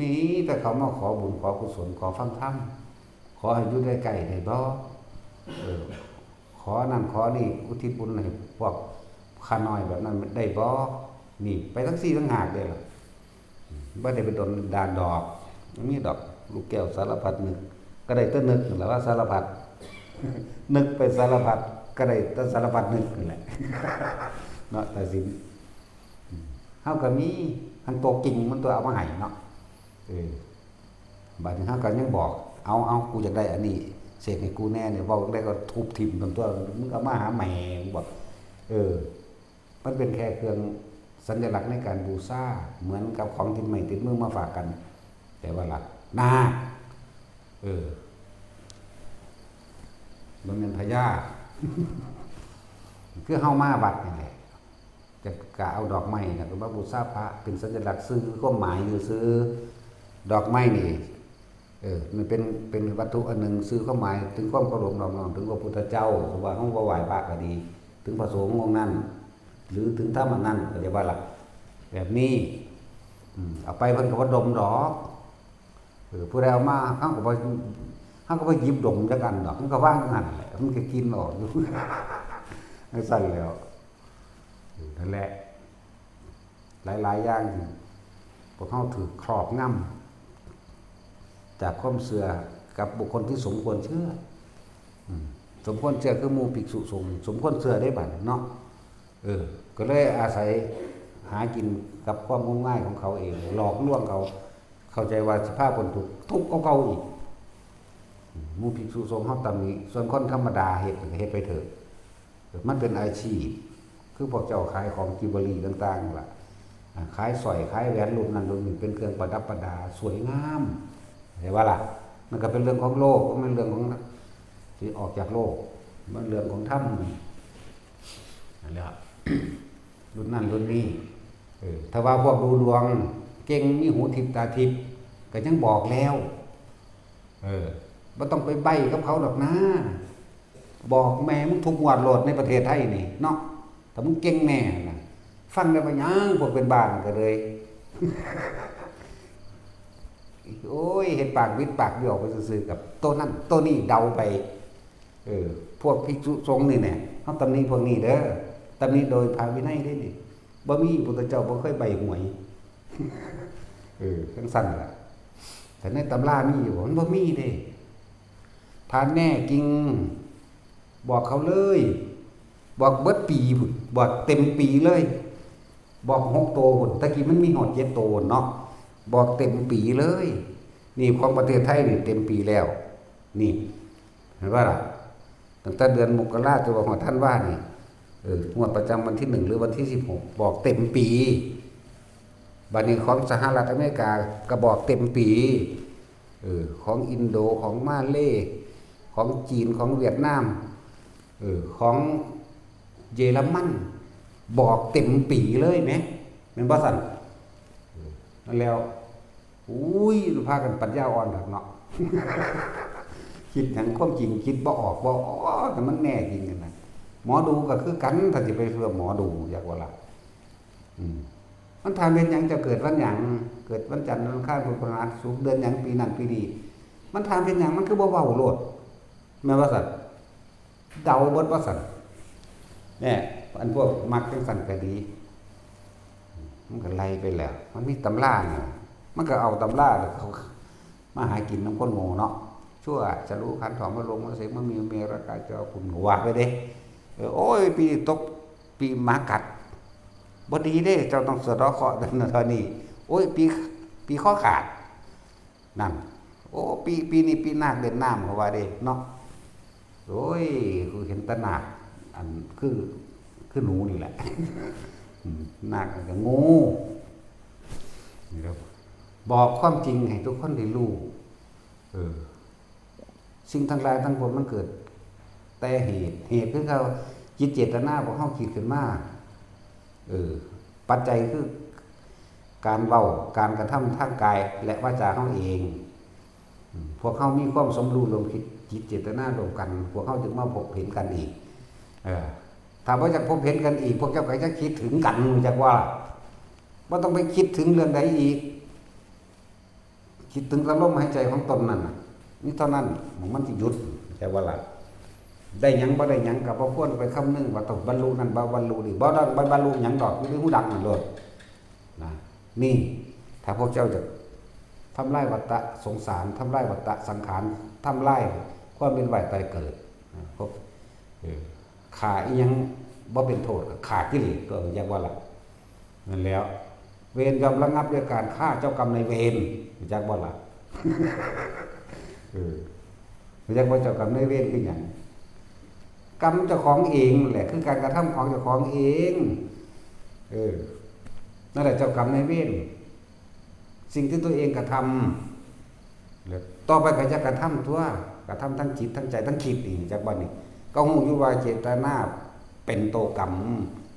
มีแต่เขามาขอบุญขอกุศล ขอฟังธรรม ขอให้อยู่ใกล้ๆ ได้บ่ เออ ขอนั่นขอนี่ อุทิศบุญให้พวกข้าน้อยแบบนั้นได้บ่ นี่ไปทั้งสี่ทั้งห้าเลยล่ะ บ่ได้ไปโดนดานดอก มันมีดอก ลูกแก้วสารพัดนึก ก็ได้แต่นึกนั่นแหละว่าสารพัด นึกไปสารพัด ก็ได้แต่สารพัดนึกนั่นแหละ เนาะ แต่สิ เฮาก็มี อันตัวจริงมันตัวเอามาให้เนาะ เออ บัดนี้เฮาก็ยังบอก เอา เอา กูอยากได้อันนี้ เสกให้กูแหน่เนี่ย เว้าได้ก็ทุบถิ่มตันตัว มึงเอามาหาแม่ มึงบอก เออ มันเป็นแค่เครื่องสัญลักษณ์ในการบูชา เหมือนกับของติดไม้ติดมือมาฝากกัน แต่ว่าหลักนาค เออ บ่แม่นพญา คือเฮามาวัดนี่แหละ จะกะเอาดอกไม้นะก็มาบูชาพระ เป็นสัญลักษณ์ สื่อความหมายซื่อๆ ดอกไม้นี่ เออ มันเป็น เป็นวัตถุอันหนึ่ง สื่อความหมายถึงความเคารพนอบน้อมถึงพระพุทธเจ้า สมมุติว่าเฮาบ่ไหว้พระก็ดี ถึงพระสงฆ์องค์นั้น หรือถึงธรรมอันนั้น เข้าใจบ่ล่ะ แบบนี้ อืม เอาไปเพิ่นก็บ่ดมดอก เออ ผู้ใดเอามา เฮาก็บ่ เฮาก็บ่หยิบดมจักอันดอก มันก็วางอยู่หั่นแหละ มันก็กลิ่นออกอยู่ จั่งซั่นแหล้ว เออ นั่นแหละ หลายๆ อย่าง พวกเฮาถูกครอบงำจากความเชื่อกับบุคคลที่สมควรเชื่อ อืม สมควรเชื่อคือหมู่ภิกษุสงฆ์ สมควรเชื่อได้บัดเนาะ เออ ก็เลยอาศัยหากินกับความงมงายของเขาเอง หลอกลวงเขา เข้าใจว่าสิพาพ้นทุกข์ ทุกข์กว่าเก่าอีก อืม หมู่ภิกษุสงฆ์เฮาตำหนิ ส่วนคนธรรมดาเฮ็ดก็เฮ็ดไปเถอะ มันเป็นอาชีพ คือพวกเจ้าขายของจิวเวลรี่ต่างๆล่ะ อ่า ขายสร้อย ขายแหวนรุ่นนั้นรุ่นนี้ เป็นเครื่องประดับประดา สวยงาม เห็นว่าล่ะ มันก็เป็นเรื่องของโลก มันเป็นเรื่องของ ที่ออกจากโลก มันเรื่องของธรรม นั่นแหละ รุ่นนั้นรุ่นนี้ เออ ถ้าว่าพวกดูดวง เก่ง มีหูทิพย์ตาทิพย์ ก็ยังบอกแล้ว เออ บ่ต้องไปใบ้กับเขาดอกนะ บอกแม่มึงทุกงวดโลดในประเทศไทยนี่เนาะ ถ้ามึงเก่งแน่นะ ฟังได้ปะหยัง พวกเป็นบ้านั่นก็เลย โอ้ย เฮ็ดปากบิดปากเบี้ยวไปซื่อๆ กับโตนั่นโตนี่เดาไป เออ พวกภิกษุสงฆ์นี่แหละ เฮาตำหนิพวกนี้เด้อ ตำหนิโดยพระวินัยเด้นี่ บ่มี พุทธเจ้าบ่เคยใบ้หวย เออ จั่งซั้นล่ะ แต่ในตำรามีอยู่ มันบ่มีเด้ ถ้าแน่จริง บอกเขาเลย บอกเบิดปีพุ้น บอกเต็มปีเลย บอกหกโตพุ้น ตะกี้มันมีฮอดเจ็ดโตเนาะ บอกเต็มปีเลย นี่ของประเทศไทยนี่เต็มปีแล้ว นี่ เห็นบ่ล่ะ ตั้งแต่เดือนมกราจนว่าฮอดธันวานี่ เออ งวดประจำวันที่หนึ่งหรือวันที่สิบหก บอกเต็มปี บัดนี้ของสหรัฐอเมริกาก็บอกเต็มปี เออ ของอินโด ของมาเลย์ ของจีน ของเวียดนาม เออ ของเยอรมัน บอกเต็มปีเลยแหม แม่นบ่ซั่น เออ นั่นแล้ว อุ้ย พากันปัญญาอ่อนคักเนาะ คิดหยังความจริงคิดบ่ออกบ่ออก แต่มันแน่จริงกันนะ หมอดูก็คือกัน ถ้าสิไปเชื่อหมอดู อยากว่าล่ะ อืม มันถามเฮ็ดหยัง เจ้าเกิดวันหยัง เกิดวันจันทร์ วันอังคาร พุธ พฤหัส ศุกร์ เดือนหยัง ปีนั้นปีนี้ มันถามเฮ็ดหยัง มันคือบ่เว้าโลด แม่นว่าซั่น เดาเบิดว่าซั่น เนี่ย อันพวกมักจั่งซั่นก็ดี มันก็ไล่ไปแล้ว มันมีตำราเนี่ย มันก็เอาตำราแล้วเขามาหากินนำคนโง่เนาะ ชั่ว จะรู้ขันธ์ ถอนมาลงมาเสกมามีเมรกาเจ้าคุณว่าไปเด้ เออ โอ้ย ปีตก ปีหมากัด บ่ดีเด้ เจ้าต้องสะเดาะเคราะห์เท่านี้ โอ้ย ปี ปีคอขาด นั่น โอ้ ปี ปีนี้ปีนาคเล่นน้ำ เขาว่าเด้เนาะ โอ้ย กูเห็นแต่นาค อัน คือ คือหนูนี่แหละ อืม นาคกับงู นี่ครับ บอกความจริงให้ทุกคนได้รู้ เออ สิ่งทั้งหลายทั้งปวงมันเกิดแต่เหตุ เหตุคือเขา จิตเจตนาของเขาคิดขึ้นมา เออ ปัจจัยคือการเว้า การกระทำทางกายและวาจาเขาเอง อืม พวกเขามีความสมรู้ร่วมคิด จิตเจตนาร่วมกัน พวกเขาจึงมาพบเห็นกันอีก เออ ถ้าบ่อยากพบเห็นกันอีก พวกเจ้าก็จะคิดถึงกัน จักว่า บ่ต้องไปคิดถึงเรื่องใดอีก คิดถึงแต่ลมหายใจของตนนั่นน่ะ นี่เท่านั้น มันสิหยุด จักว่าล่ะ ได้หยังบ่ได้หยังก็บ่ควรไปคำนึงว่าต้องบรรลุนั่นบ่บรรลุนี่ บ่ได้บ่บรรลุหยังดอก อยู่ในหูดังนั่นโลด นะ นี่ ถ้าพวกเจ้าจะทำลายวัฏฏะสงสาร ทำลายวัฏฏะสังขาร ทำลายความเวียนว่ายตายเกิด นะ พวก เออ ฆ่าอีหยังบ่เป็นโทษก็ฆ่ากิเลส ก็จักว่าล่ะ นั่นแล้ว เวรย่อมระงับด้วยการฆ่าเจ้ากรรมนายเวร จักบ่ล่ะ เออ จักว่าเจ้ากรรมนายเวรคือหยัง กรรมเจ้าของเองแหละ คือการกระทำของเจ้าของเอง เออ นั่นแหละเจ้ากรรมนายเวร สิ่งที่ตัวเองกระทำ แล้วต่อไปก็จะกระทำตัว กระทำทั้งจิตทั้งใจทั้งคิดนี่ จักบ่นี่ ก็ฮู้อยู่ว่าเจตนาเป็นตัวกรรม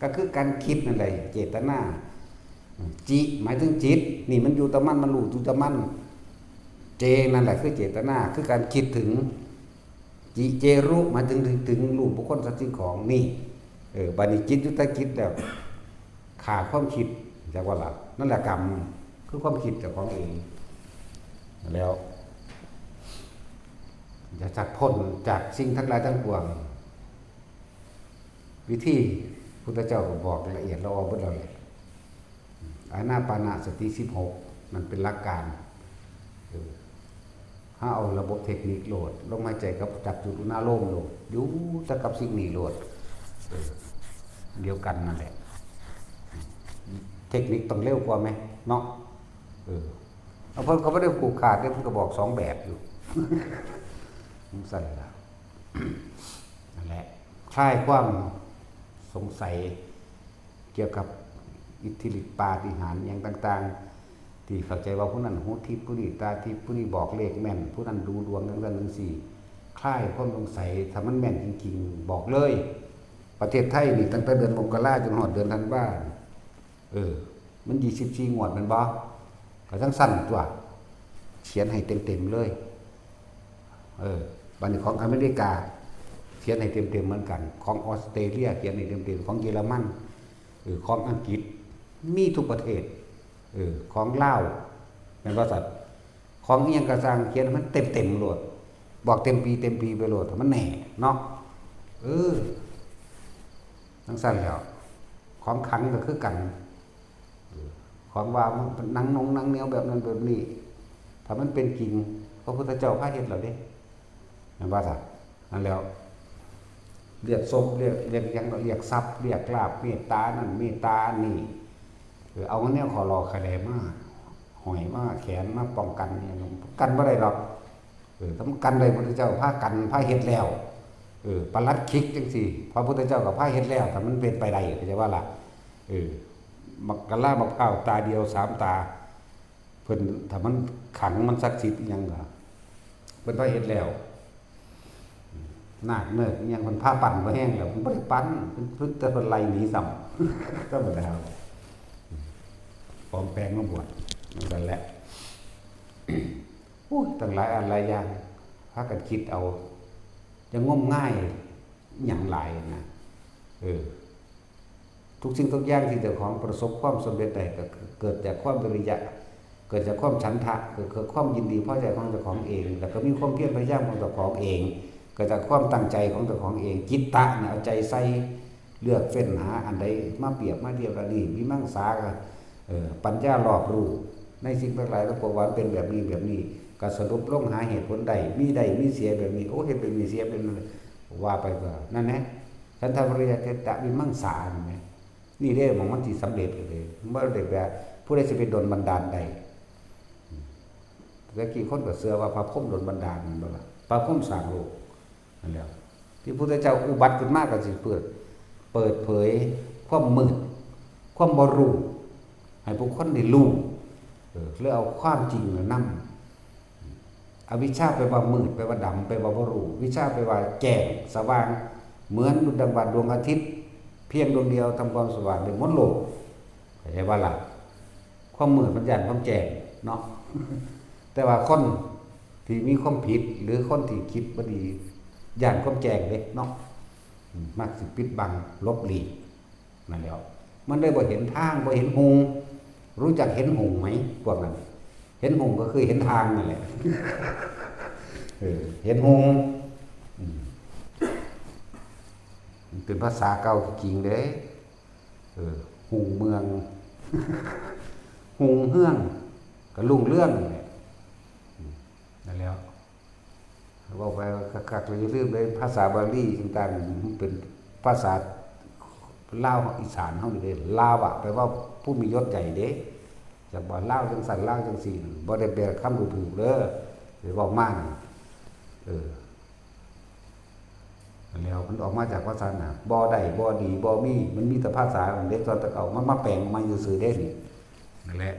ก็คือการคิดนั่นแหละ เจตนา จิ หมายถึงจิต นี่มันอยู่แต่มัน มันรู้อยู่แต่มัน เจ นั่นแหละคือเจตนา คือการคิดถึง จิ เจ รู้ หมายถึง ถึง ถึงรูปบุคคลสัตว์สิ่งของนี่ เออ บัดนี้จิตอยู่แต่จิตแล้ว ฆ่าความคิด จักว่าล่ะ นั่นแหละกรรม คือความคิดเจ้าของเอง แล้ว จะจักพ้นจากสิ่งทั้งหลายทั้งปวง วิธีพุทธเจ้าก็บอกละเอียดละออเบิดแล้วแหละ อานาปานสติสิบหก นั่นเป็นหลักการ เออ ถ้าเอาระบบเทคนิคโลด ลมหายใจกับจับจุดอุณาโลมโลด อยู่แต่กับสิ่งนี้โลด เออ เดียวกันนั่นแหละ เทคนิคต้องเร็วกว่าไหม เนาะ เออ เอาเพิ่นก็บ่ได้ผูกขาดเด้ เพิ่นก็บอกสองแบบอยู่ จั่งซั้นล่ะ นั่นแหละ คลายความ สงสัยเกี่ยวกับอิทธิฤทธิปาฏิหาริย์อย่างต่างๆ ที่เข้าใจว่าผู้นั้นหูทิพย์ ผู้นี้ตาทิพย์ ผู้นี้บอกเลขแม่น ผู้นั้นดูดวงจังซั่นจังซี่ คลายความสงสัย ถ้ามันแม่นจริงๆ บอกเลย ประเทศไทยนี่ตั้งแต่เดือนมกราจนฮอดเดือนธันวา เออ มันยี่สิบสี่งวดแม่นบ่ ก็จั่งซั่นตั๊ว เขียนให้เต็มๆเลย เออ บัดนี้ของอเมริกา เขียนให้เต็มๆเหมือนกัน ของออสเตรเลียเขียนให้เต็มๆ ของเยอรมัน เออ ของอังกฤษ มีทุกประเทศ เออ ของลาว แม่นบ่ซั่น ของอิหยังก็ซ่างเขียนให้มันเต็มๆโลด บอกเต็มปีเต็มปีไปโลด ให้มันแน่เนาะ เออ จั่งซั่นแหล้ว ของขลังก็คือกัน เออ ของว่ามันหนังนงหนังเหนียวแบบนั้นแบบนี้ ถ้ามันเป็นจริง พระพุทธเจ้าพาเฮ็ดแล้วเด้ แม่นบ่ซั่น นั่นแหล้ว เรียกศพ เรียก เรียกหยัง เรียกทรัพย์ เรียกลาภ เมตตานั่น เมตตานี่ เออ เอาแนวขอรอขะแลมา ห้อยมาแขนมาป้องกันเนี่ย กันบ่ได้ดอก เออ ถ้ามันกันได้ พุทธเจ้าพากัน พาเฮ็ดแล้ว เออ ปลัดขิกจั่งซี้ พระพุทธเจ้าก็พาเฮ็ดแล้ว ถ้ามันเป็นไปได้ เข้าใจบ่ล่ะ เออ บักกะลาบักพร้าวตาเดียวสามตา เพิ่น ถ้ามันขลัง มันศักดิ์สิทธิ์อิหยังก็ เพิ่นพาเฮ็ดแล้ว นาคเนิกอิหยัง เพิ่นพาปั้นบ่แฮงแล้ว เพิ่นบ่ได้ปั้น เพิ่น เพิ่นแต่เพิ่นไล่หนีซ้ำ ธรรมดา ปลอมแปลงมาบวช จั่งซั่นแหละ โอ้ย ตั้งหลายอันหลายอย่าง พากันคิดเอา จะงมงายหยังหลายนะ เออ ทุกสิ่งทุกอย่างที่เจ้าของประสบความสำเร็จได้ ก็เกิดจากความวิริยะ เกิดจากความฉันทะ เกิดจากความยินดีพอใจของเจ้าของเอง แล้วก็มีความเพียรพยายามของเจ้าของเอง เกิดจากความตั้งใจของเจ้าของเอง จิตตะเนี่ย เอาใจใส่ เลือกเฟ้นหาอันใดมาเปรียบมาเทียบ อันนี้วิมังสาก็ เออ ปัญญารอบรู้ในสิ่งทั้งหลายทั้งปวง ว่ามันเป็นแบบนี้แบบนี้ ก็สรุปลงหาเหตุผลได้ มีได้มีเสียแบบนี้ โอ้ เฮ็ดแบบนี้เสียแบบนั้น ว่าไปก็ นั่นแหละ ฉันทะวิริยะ จิตตะ วิมังสา นี่แหม นี่เด้หม่องมันสิสำเร็จเลย บ่ได้แบบ ผู้ใดสิไปดลบันดาลได้ แต่กี้คนก็เชื่อว่าพระพรหมดลบันดาล แม่นบ่ล่ะ พระพรหมสร้างโลก นั่นแหละ ที่พุทธเจ้าอุบัติขึ้นมาก็สิเปิด เปิดเผยความมืด ความบ่รู้ ให้ผู้คนได้รู้ เออ แล้วเอาความจริงมานำ อวิชชาแปลว่ามืด แปลว่าดำ แปลว่าบ่รู้ วิชชาแปลว่าแจ้ง สว่าง เหมือนดุจดังว่าดวงอาทิตย์ เพียงดวงเดียวทำความสว่างได้หมดโลก เข้าใจบ่ล่ะ ความมืดมันย้านความแจ้งเนาะ แต่ว่าคนที่มีความผิด หรือคนที่คิดบ่ดี ย้านความแจ้งเด้เนาะ อืม มักสิปิดบัง หลบหลีก นั่นแหล้ว มันเลยบ่เห็นทาง บ่เห็นฮุง รู้จักเห็นฮุงไหม พวกนั้น เห็นฮุงก็คือเห็นทางนั่นแหละ เออ เห็นฮุง อืม มันเป็นภาษาเก่าจริงเด้ เออ ฮุงเมือง ฮุงเฮือง ก็รุ่งเรืองนั่นแหละ อืม นั่นแหล้ว เว้าไปคักๆ แล้วอย่าลืมเด้ ภาษาบาลีต่างๆ มันเป็นภาษาลาวอีสานเฮานี่เด้ ลาวะ แปลว่าผู้มียศใหญ่เด้ จักว่าลาวจังซั่น ลาวจังซี่ บ่ได้แปลคำดูถูกเด้อ ไปเว้ามานั่น เออ นั่นแหล้ว มันออกมาจากภาษาน่ะ บ่ได้ บ่ดี บ่มี มันมีแต่ภาษาเด็กตอนตะเก่า มันมาแปลงออกมาซื่อๆเด้นี่ นั่นแหละ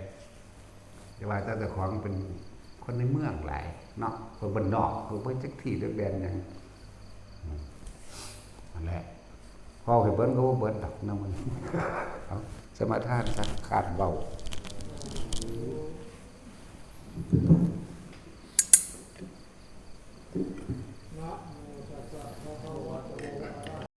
แต่ว่าเจ้าของเป็นคนในเมืองหลายเนาะ คนบ้านนอก คนบ่จักที่จักแดนหยัง อืม นั่นแหละ เว้าให้เบิ่งก็บ่เบิ่งดอกนะมัน เอา สมาทานซะ ขาดเว้า